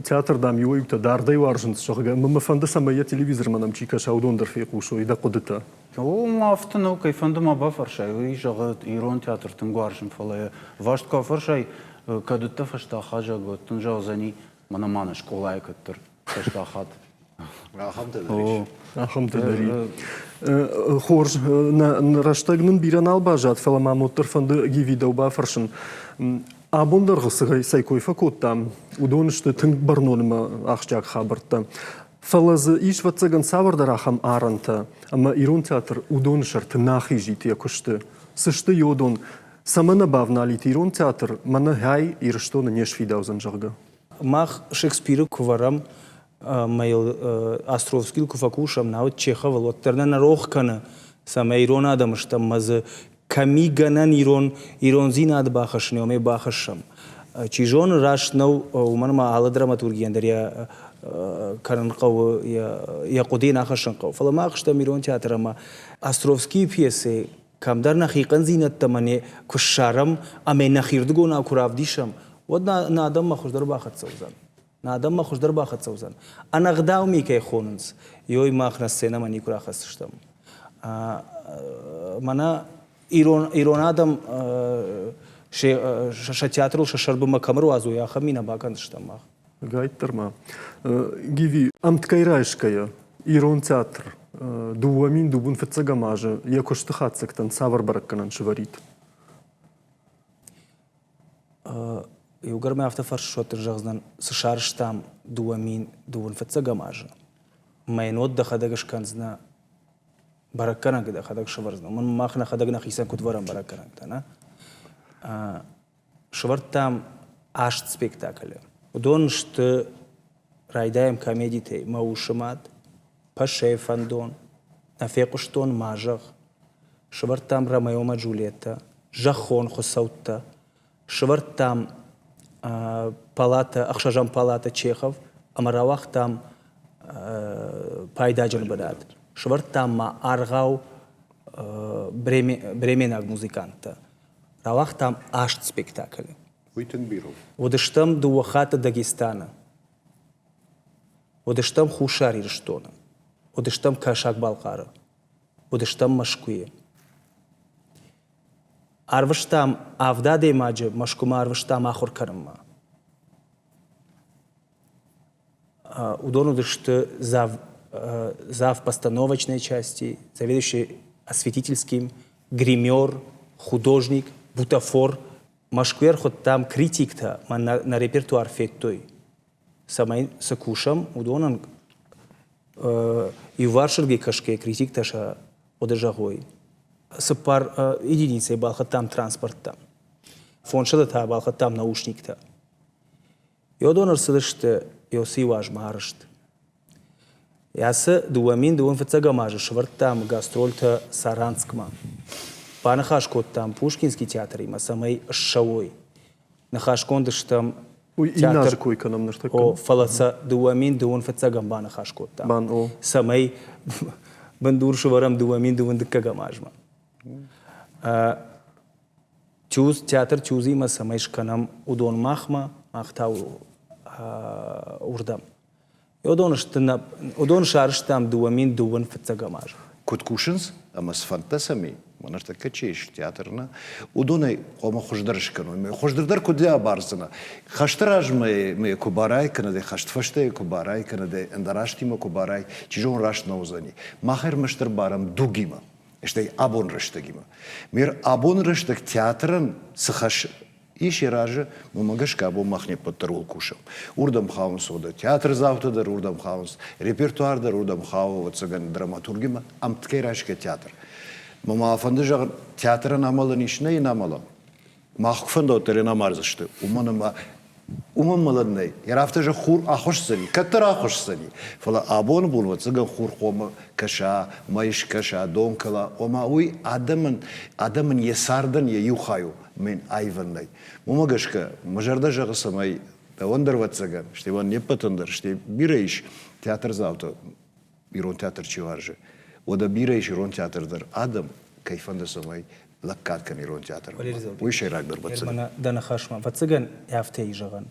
Театр, дам, иуӕй-иутӕ дардӕй уарзынц, зӕгъгӕ, ӕмӕ мӕ фӕнды, цӕмӕй йӕ телевизормӕ нӕм чи кӕса, уыдон дӕр фехъусой дӕ хъуыдытӕ. О, афтӕ нӕу, кӕй фӕнды ма бафӕрсай, уый зӕгъы, ирон театр тынг уарзын, фӕлӕ йӕ васт куы афӕрсай, кӕд уыдтӕ фӕстаг хазӕг, уӕд дын зӕгъдзӕни, мӕнӕ ма нӕ скъолайы кӕддӕр фӕстаг хатт. Ахӕмтӕ дӕр ис. Ахӕмтӕ дӕр и. Хорз, рӕстӕг нын бирӕ нал баззад, фӕлӕ ма уӕддӕр фӕнды Гиви дӕу бафӕрсын. Абон дӕргъы цӕй кой фӕкодтам, уыдон сты тынг бӕрнон ӕмӕ ахсджиаг хабӕрттӕ. Фӕлӕ дзы ис, ӕвӕццӕгӕн, цавӕрдӕр ахӕм арӕнтӕ, ӕмӕ ирон театр уыдоны сӕрты нӕ ахизит йӕ куысты. Цы сты йодон, цӕмӕ нӕ бавналит ирон театр, мӕнӕ хай Ирыстоны не сфидаудзӕн, зӕгъгӕ? Мах Шекспиры куы вӕрӕм, ӕмӕ йыл Островскийыл куы фӕкусӕм, науӕд Чеховыл, уӕддӕр нӕ нӕ рох кӕны, цӕмӕй ирон адӕм стӕм ӕмӕ дзы кӕми гӕнӕн ирон ирондзинад бахӕссын, уымӕй бахӕссӕм. Чи зоны, раст нӕу, уымӕн ӕмӕ алы драматургийӕн дӕр йӕ кӕнын хъӕуы, йӕ хъуыдыйы нӕ хӕссын хъӕуы. Фӕлӕ мах стӕм ирон театр ӕмӕ Островскийы пьесӕйы кӕмдӕр нӕхи хъӕндзинӕдтӕ ӕмӕ не куы ссарӕм ӕмӕ нӕхирдыгонау куы равдисӕм, уӕд нӕ адӕммӕ хуыздӕр бахӕццӕ уыдзӕн. Нӕ адӕммӕ хуыздӕр бахӕццӕ уыдзӕн. Ӕнӕгъдау ми кӕй хонынц, ёй мах нӕ сценӕмӕ никуы рахӕсдзыстӕм. Мӕнӕ ирон, ирон адӕм сӕ театрыл сӕ сӕрбынмӕ кӕм ӕруадзой, ахӕм ми нӕ бакӕндзыстӕм мах. Гайддӕр ма. Гиви, ӕмткӕй райсгӕйӕ, ирон театр 2000 фыццӕгӕм азы йӕ куысты хатдзӕгтӕн цавӕр бӕрӕггӕнӕн сывӕрид? Иугӕр мӕ афтӕ фӕрсыс, уӕддӕр зӕгъдзынӕн, цы сарӕзтам 2002 фыццӕгӕм азы, мӕ йын уӕд дӕхӕдӕг скӕндзынӕ бӕрӕггӕнӕг дӕхӕдӕг сӕвӕрдзынӕ. Уымӕн мах нӕхӕдӕг нӕхицӕн куыд вӕрӕм бӕрӕггӕнӕнтӕ, нӕ? Сӕвӕрдтам аст спектаклы. Уыдон сты райдайӕм комедитӕй «Мӕ усы мад», «Пӕсӕйы фӕндон», «Нӕ фехъуыстон ма зӕгъ», сӕвӕрдтам Ромео ӕмӕ Джульеттӕ, «Зӕххон хуыцӕуттӕ», сӕвӕрдтам палатӕ, ӕхсӕзӕм палатӕ Чехов ӕмӕ рауагътам пайдаджын бынат. Сӕвӕрдтам ма аргъау бременаг музыканттӕ. Рауагътам аст спектаклы. Уый тынг бирӕ у. Уыдыстӕм дыууӕ хатты Дагестаны. Уыдыстӕм Хуссар Ирыстоны. Уыдыстӕм Кӕсӕг-Балхъары. Уыдыстӕм Мӕскуыйы. Арвыстам авд адӕймаджы Мӕскуымӕ арвыстам ахуыр кӕнынмӕ. Уыдон уыдысты зав, зав постановочной части, заведующий осветительским, гример, художник, бутафор. Мӕскуыйы ӕрхуыдтам критиктӕ ӕмӕ нӕ репертуар федтой. Цӕмӕй цы кусӕм, уыдонӕн иуварсырдыгӕй кӕсгӕйӕ критиктӕ сӕ хъуыды зӕгъой. Цыппар единицӕйы балхӕдтам транспорттӕ. Фондзсӕдӕ та балхӕдтам наушниктӕ. Уыдон ӕрцыдысты Иосы уазмӕ арӕзт. Ацы 2002 фыццӕгӕм азы сӕвӕрдтам гастрольтӕ Саранскмӕ. Баныхас кодтам Пушкинский театримӕ, цӕмӕй ссӕуой. Ныхасгонд стӕм Уый иннӕ азы кой кӕнӕм ныртӕккӕ. О, фӕлӕ сӕ 2002 фыццӕгӕм баныхас кодтам. Бан, о. Цӕмӕй бындур сӕвӕрӕм 2002 дыккӕгӕм азмӕ. Тюз, театр Тюзимӕ цӕмӕй скӕнӕм, уыдон махмӕ. Мах та уырдӕм. Уыдон сты нӕ, уыдон сарӕзтам 2002 фыццӕгӕм азы. Куыд кусынц ӕмӕ цы фӕндтӕ сӕм и, ныртӕккӕ чи ис театры нӕ, уыдонӕй хъуамӕ хуыздӕр скӕной. Хуыздӕр дӕр куыд абардзынӕ? Хӕсты размӕ мӕ куы барай кӕнӕ дӕ хӕст фӕстӕ куы барай кӕнӕ дӕ ӕндӕр азтимӕ куы барай, чи зоны раст нӕ уыдзӕни. Мах ӕрмӕстдӕр барӕм дугимӕ, стӕй абон рӕстӕгимӕ. Мер абон рӕстӕг театрӕн цы хӕс ис йӕ разы, уымӕ гӕсгӕ абон мах не ппӕт дӕр ууыл кусӕм. Уырдӕм хауынц уӕдӕ театрдзаутӕ дӕр, уырдӕм хауынц репертуар дӕр, уырдӕм хауы, ӕвӕццӕгӕн, драматургимӕ ӕмткӕй райсгӕ театр. Мӕ ма фӕнды зӕгъын, театрӕн амӕлӕн ис, нӕ йын амӕлӕм. Мах куы фӕнда, уӕддӕр йӕ амардзысты, уымӕн ӕмӕ уымӕн мӕлӕн нӕй. Йӕ афтӕ зӕгъ, хур ахуысдзӕни, кӕддӕр ахуысдзӕни, фӕлӕ абоны бон, ӕвӕццӕгӕн, хур хъуамӕ кӕса, мӕй скӕса, дон кӕла, ома уый адӕмӕн, адӕмӕн йӕ цардӕн йӕ иу хай у. Мӕн аивӕн нӕй. Уымӕ гӕсгӕ мӕ зӕрдӕ зӕгъы, цӕмӕй дӕуӕн дӕр ӕвӕццӕгӕн, стӕй уӕн не ппӕтӕн дӕр, стӕй бирӕ ис театрдзаутӕ, ирон театр чи уарзы, уӕдӕ бирӕ ис ирон театр дӕр адӕм, кӕй фӕнды, цӕмӕй лӕггад кӕны ирон театрмӕ. Уый сӕйрагдӕр ӕвӕццӕгӕн. Дӕ ныхасмӕ, ӕвӕццӕгӕн, афтӕ и зӕгъӕн.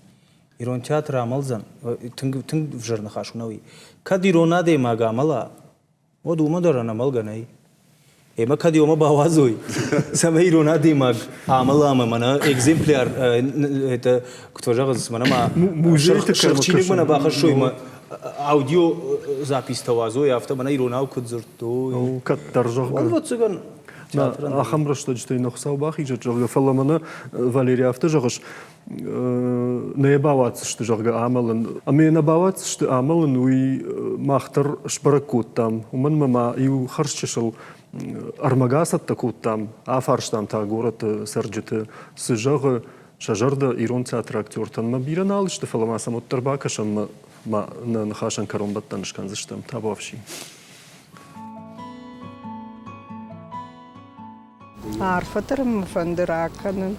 Ирон театр амӕлдзӕн, тынг, тынг ӕвзӕр ныхас у, нӕ уый. Кӕд ирон адӕймаг амӕла, уӕд уымӕ дӕр ӕнӕмӕлгӕ нӕй. Ӕмӕ кӕд ёмӕ бауадзой, цӕмӕй ирон адӕймаг амӕла ӕмӕ мӕнӕ экземпляр, это, куыд фӕзӕгъынц, мӕнӕ ма сырх чиныгмӕ нӕ бахӕссой мӕ аудиозаписьтӕ уадзой, афтӕ мӕнӕ иронау куыд дзырдтой. Кӕддӕр, зӕгъгӕ. Ӕвӕццӕгӕн, Ахӕм рӕстӕджытӕй нӕ Хуыцау бахизӕд, зӕгъгӕ, фӕлӕ мӕнӕ, Валерий, афтӕ зӕгъыс, нӕ йӕ бауадздзысты, зӕгъгӕ, амӕлын. Ӕмӕ йӕ нӕ бауадздзысты амӕлын, уый мах дӕр сбӕрӕг кодтам. Уымӕн ӕмӕ ма иу хӕрзчысыл ӕрмӕг ацӕттӕ кодтам, афарстам та горӕты цӕрджыты, цы зӕгъы сӕ зӕрдӕ ирон театры актертӕн. Мӕ бирӕ нал сты, фӕлӕ ма сӕм уӕддӕр бакӕсӕм ма нӕ ныхасӕн кӕронбӕттӕн скӕндзыстӕм. Табуафси. Арфӕ дӕр мӕ фӕнды ракӕнын,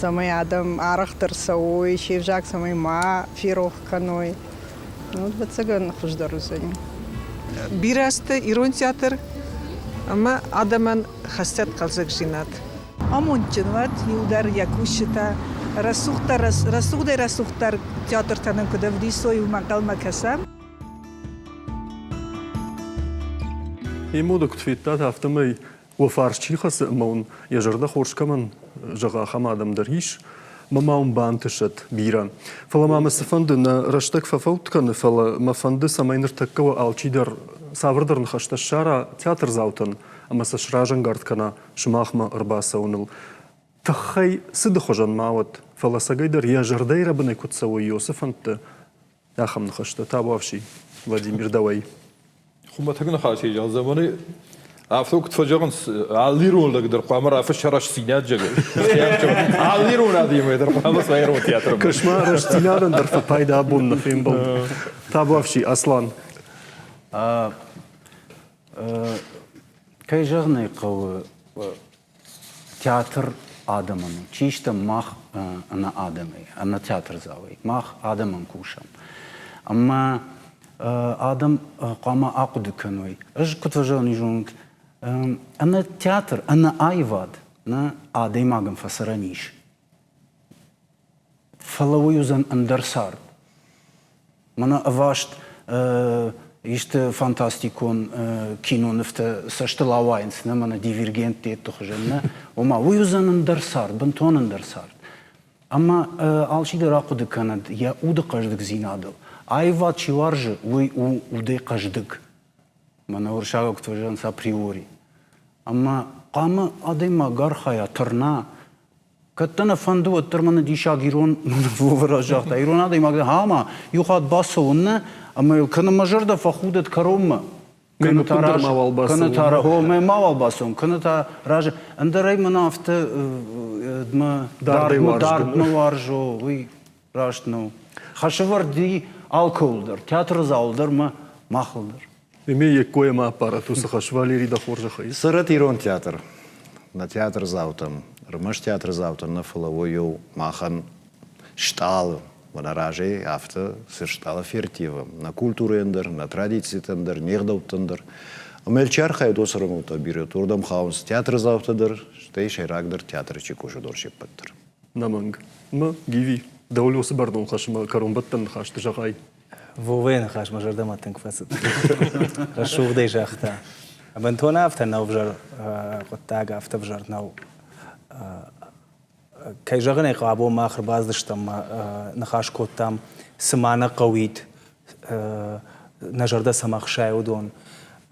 цӕмӕй адӕм арӕхдӕр цӕуой, се взаг цӕмӕй ма ферох кӕной. Ну, ӕвӕццӕгӕн, хуыздӕр уыдзӕни. Бирӕ сты ирон театр ӕмӕ адӕмӕн хӕссӕт хъӕлдзӕгдзинад. Амондджын уӕд иу дӕр йӕ кусджытӕ рӕсугъддӕр рӕсугъдӕй-рӕсугъддӕр театртӕ нын куыд ӕвдисой, уымӕ ӕнхъӕлмӕ кӕсӕм. Эмода куыд федтат, афтӕмӕй уӕ фарс чи хӕцы ӕмӕ уын йӕ зӕрдӕ хорз кӕмӕн зӕгъы, ахӕм адӕм дӕр ис. Мӕ ма уын бантысӕд бирӕ. Фӕлӕ ма мӕ цыфӕнды нӕ рӕстӕг фӕфӕуд кӕны, фӕлӕ мӕ фӕнды, цӕмӕй ныртӕккӕ уӕ алчидӕр цавӕрдӕр ныхӕстӕ ссара театрдзаутӕн ӕмӕ сӕ сразӕнгард кӕна сымахмӕ ӕрбацӕуыныл. Тыххӕй цыды хуызӕн ма уӕд, фӕлӕ цӕгӕйдӕр йӕ зӕрдӕйы рӕбынӕй куыд цӕуой Иосы фӕндтӕ, Ахӕм ныхӕстӕ табуафси, Владимир, дӕуӕй. Хуымӕтӕг ныхасӕй зӕгъдзӕн, афтӕ куыд фӕзӕгъынц, алы ирон лӕг дӕр хъуамӕ рафысса рӕстдзинад зӕгъы. Алы ирон адӕмӕй дӕр хъуамӕ суа ирон театры. Кӕс-ма, рӕстдзинадӕн дӕр фӕпайда абон нӕ фембӕлд. Табуафси, Аслан. Кӕй зӕгъын ӕй хъӕуы, Театр адӕмӕн у. Чи стӕм мах ӕнӕ адӕмӕй, ӕнӕ театрдзауӕй? Мах адӕмӕн кусӕм. Ӕмӕ адӕм хъуамӕ ахъуыды кӕной. Ӕз куыд фӕзӕгъын зонут, ӕнӕ театр, ӕнӕ аивад нӕ адӕймагӕн фӕцӕрӕн ис. Фӕлӕ уый уыдзӕн ӕндӕр цард. Мӕнӕ ӕваст исты фантастикон кинонывтӕ цӕстыл ауайынц, нӕ мӕнӕ дивергентты хуызӕн, нӕ? Ома, уый уыдзӕн ӕндӕр цард, бынтон ӕндӕр цард. Ӕмӕ алчидӕр ахъуыды кӕнӕд йӕ уды хъӕздыгдзинадыл. Аивад чи уарзы, уый у удӕй хъӕздыг. Мӕнӕ уырыссагау куыд фӕзӕгъынц априори. Ӕмӕ хъуамӕ адӕймаг архайа, тырна, Кӕд дӕ нӕ фӕнды, уӕддӕр мӕнӕ диссаг ирон Вова загъта, ирон адӕймаг дӕ ӕма иу хатт бацӕуын нӕ, ӕмӕ йыл кӕнӕ мӕ зӕрдӕ фӕхудӕд кӕронмӕ. Кӕнӕ та разы, кӕнӕ та о, мӕ мауал бацӕуын, кӕнӕ та разы. Ӕндӕрӕй мӕн афтӕ мӕ дардмӕ, дардмӕ уарзо, уый раст нӕу. Хӕсӕвӕрд и алкӕуыл дӕр, театры зал дӕр мӕ махыл дӕр. Ме йе ккойӕ ма аппарат уыцы хӕс, Валерий, дӕ хорзӕхӕй. Цӕрӕт ирон театр. Нӕ театрдзаутӕн, ӕрмӕст театрдзаутӕн нӕ, фӕлӕ уый у махӕн стъалы. Мӕнӕ разӕй афтӕ цы стъалы ферттивы нӕ культурӕйӕн дӕр, нӕ традицитӕн дӕр, не гъдӕуттӕн дӕр. Ӕмӕ чи архайы уыцы рӕмудтӕ бирӕ, уырдӕм хауынц театрдзаутӕ дӕр, стӕй сӕйрагдӕр театры чи кусы, уыдон се ппӕт дӕр. Нӕмӕнг. Мӕ Гиви. Дӕуыл уыцы бӕрнон хӕсмӕ кӕронбӕттӕн ныхӕсты зӕгъай. Вовӕйы ныхас мӕ зӕрдӕмӕ тынг фӕцыд. Рӕсугъдӕй загъта. Бынтон афтӕ нӕу ӕвзӕр хъуыддаг, афтӕ ӕвзӕр нӕу. Кӕй зӕгъын ӕй хъӕуы, абон мах ӕрбацыдыстӕм ӕмӕ ныхас кодтам, цы ма нӕ хъӕуид, нӕ зӕрдӕ цӕмӕ хсайы, уыдон.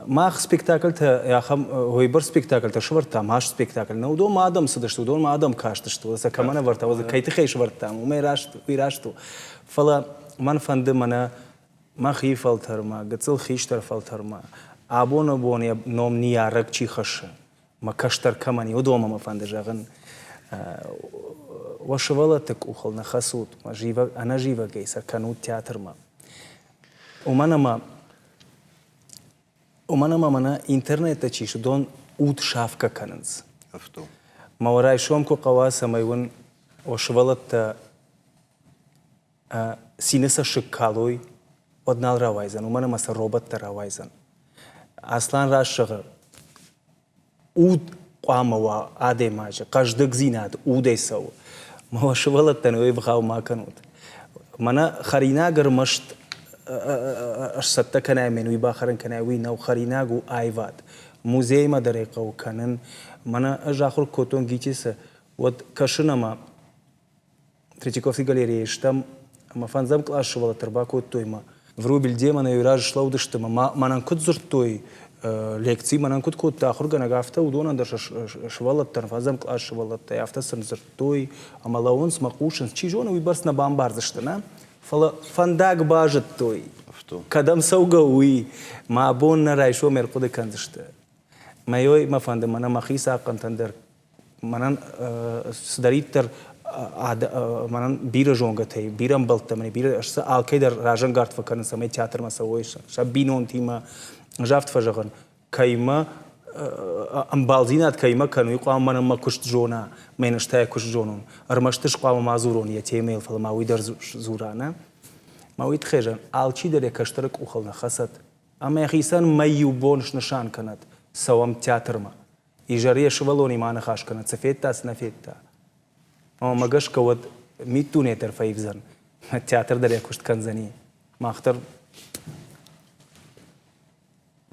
Мах спектакльтӕ, ахӕм уыйбӕрц спектакльтӕ сӕвӕрдтам, аст спектакль. Нӕ уыдонмӕ адӕм цыдысты, уыдонмӕ адӕм кастысты, сӕ кӕмӕн ӕвӕрдта, кӕй тыххӕй сӕвӕрдтам, уымӕй раст, уый раст у. Фӕлӕ мӕн фӕнды мӕнӕ мӕхи фӕлтӕрмӕ, гыццыл хистӕр фӕлтӕрмӕ, абоны бон йӕ ном ныййарӕг чи хӕссы, мӕ кӕстӕр кӕмӕн и, уыдонмӕ мӕ фӕнды зӕгъын, уӕ сывӕллӕтты къухыл нӕ хӕцут, ӕнӕзивӕгӕй сӕ кӕнут театрмӕ. Уымӕн ӕмӕ Уымӕн ӕмӕ мӕнӕ интернеттӕ чи ис, уыдон уд сафгӕ кӕнынц. Афтӕ. Мӕ уӕ райсом куы хъӕуа, цӕмӕй уын уӕ сывӕллӕттӕ цины цӕссыг калой, уӕд нал рауайдзӕн, уымӕн ӕмӕ сӕ роботтӕ рауайдзӕн. Аслан раст зӕгъы, уд хъуамӕ уа адӕймаджы, хъӕздыгдзинад удӕй цӕуы. Мӕ уӕ сывӕллӕттӕн уый ӕвгъау ма кӕнут. Мӕнӕ хӕринаг ӕрмӕст сцӕттӕ кӕнай ӕмӕ уый бахӕрын кӕнай, уый нӕу. Хӕринаг у аивад. Музеймӕ дӕр ӕй хъӕуы кӕнын. Мӕнӕ ӕз ахуыр кодтон ГИТИС-ы, уӕд кӕсын ӕмӕ Третьяковской галерейы стӕм ӕмӕ фӕндзӕм къласы сывӕллӕтты ӕрбакодтой ӕмӕ Врубель демонӕй разы слӕудысты ӕмӕ мӕнӕн куыд дзырдтой, лекци мӕнӕн куыд кодта ахуыргӕнӕг, афтӕ уыдонӕн дӕр сӕ сывӕллӕттӕн, фӕндзӕм къласы сывӕллӕттӕй афтӕ сын дзырдтой ӕмӕ лӕууынц мӕ хъусынц. Чи зоны, уыйбӕрц нӕ бамбардзысты, нӕ? Фӕлӕ фӕндаг базыдтой, кӕдӕм цӕугӕ у, уый. Мӕ бон нӕ райсом ӕрхъуыды кӕндзысты. Мӕ мӕ фӕнды мӕнӕ мӕхи цахъхъӕнтӕн дӕр мӕнӕн цыдӕриддӕр мӕнӕн бирӕ зонгӕтӕй, бирӕ ӕмбӕлттӕ мын бирӕ сӕ алкӕй дӕр разӕнгард фӕкӕнын, цӕмӕй театрмӕ цӕуой сӕ бинонтимӕ. Ӕз афтӕ фӕзӕгъын, кӕимӕ ӕмбалдзинад кӕимӕ кӕнын, уый хъуамӕ мӕнӕн мӕ куыст зона, мӕ ныстӕй куыст зонон. Ӕрмӕст ӕз хъуамӕ ма дзурон йӕ темӕйыл, фӕлӕ ма уый дӕр дзура, нӕ? Мӕ уый тыххӕй зӕгъын, алчидӕр йӕ кӕстӕры къухыл нӕ хӕцӕд ӕмӕ йӕхицӕн мӕй иу бон снысан кӕнӕд, цӕуӕм театрмӕ. Изӕры йӕ сывӕллонимӕ аныхас кӕнӕд, цы федта, цы нӕ федта. Ӕмӕ гӕсгӕ уӕд миддуне дӕр фӕивдзӕн, театр дӕр йӕ куыст кӕндзӕни. Мах дӕр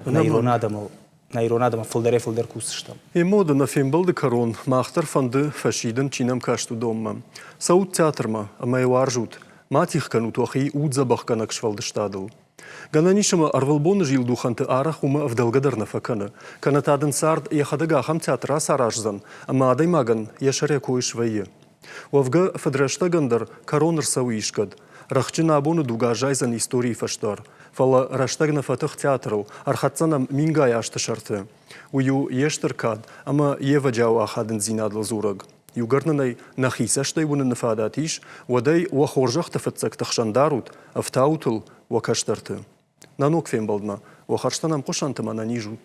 нӕ ирон адӕмыл нӕ ирон адӕмыл фылдӕрӕй-фылдӕр кусдзыстӕм. Эмоды нӕ фембӕлды кӕрон мах дӕр фӕнды фӕсидын, чи нӕм каст, уыдонмӕ. Цӕут театрмӕ ӕмӕ йӕ уарзут. Ма тигъ кӕнут уӕхи уддзӕбӕхгӕнӕг сфӕлдыстадыл. Гӕнӕн ис ӕмӕ ӕрвылбоны зилдухӕнты арӕх уымӕ ӕвдӕлгӕ дӕр нӕ фӕкӕны. Кӕнӕ та дын цард йӕхӕдӕг ахӕм театр ацараздзӕн, ӕмӕ адӕймагӕн йӕ сӕр йӕ кой свӕййы. Уӕвгӕ, фыдрӕстӕгӕн дӕр кӕрон ӕрцӕуы искӕд. Рӕхджы нӕ абоны дуг аззайдзӕн историйы фӕстӕр. Фӕлӕ рӕстӕг нӕ фӕтых театрыл, ӕрхӕццӕ нӕм мингай азты сӕрты. Уый у йе стыр кад ӕмӕ йе вӕджиауы ахадындзинадыл дзурӕг. Иугӕр нын ӕй нӕхи цӕстӕй уыныны фадат ис, уӕд ӕй уӕ хорзӕхты фыццӕгты хсӕн дарут, ӕфтаут ыл уӕ кӕстӕрты. Нӕ ног фембӕлдмӕ уӕ хӕрзтӕ нӕм хъуысӕнт ӕмӕ нӕ низ ут!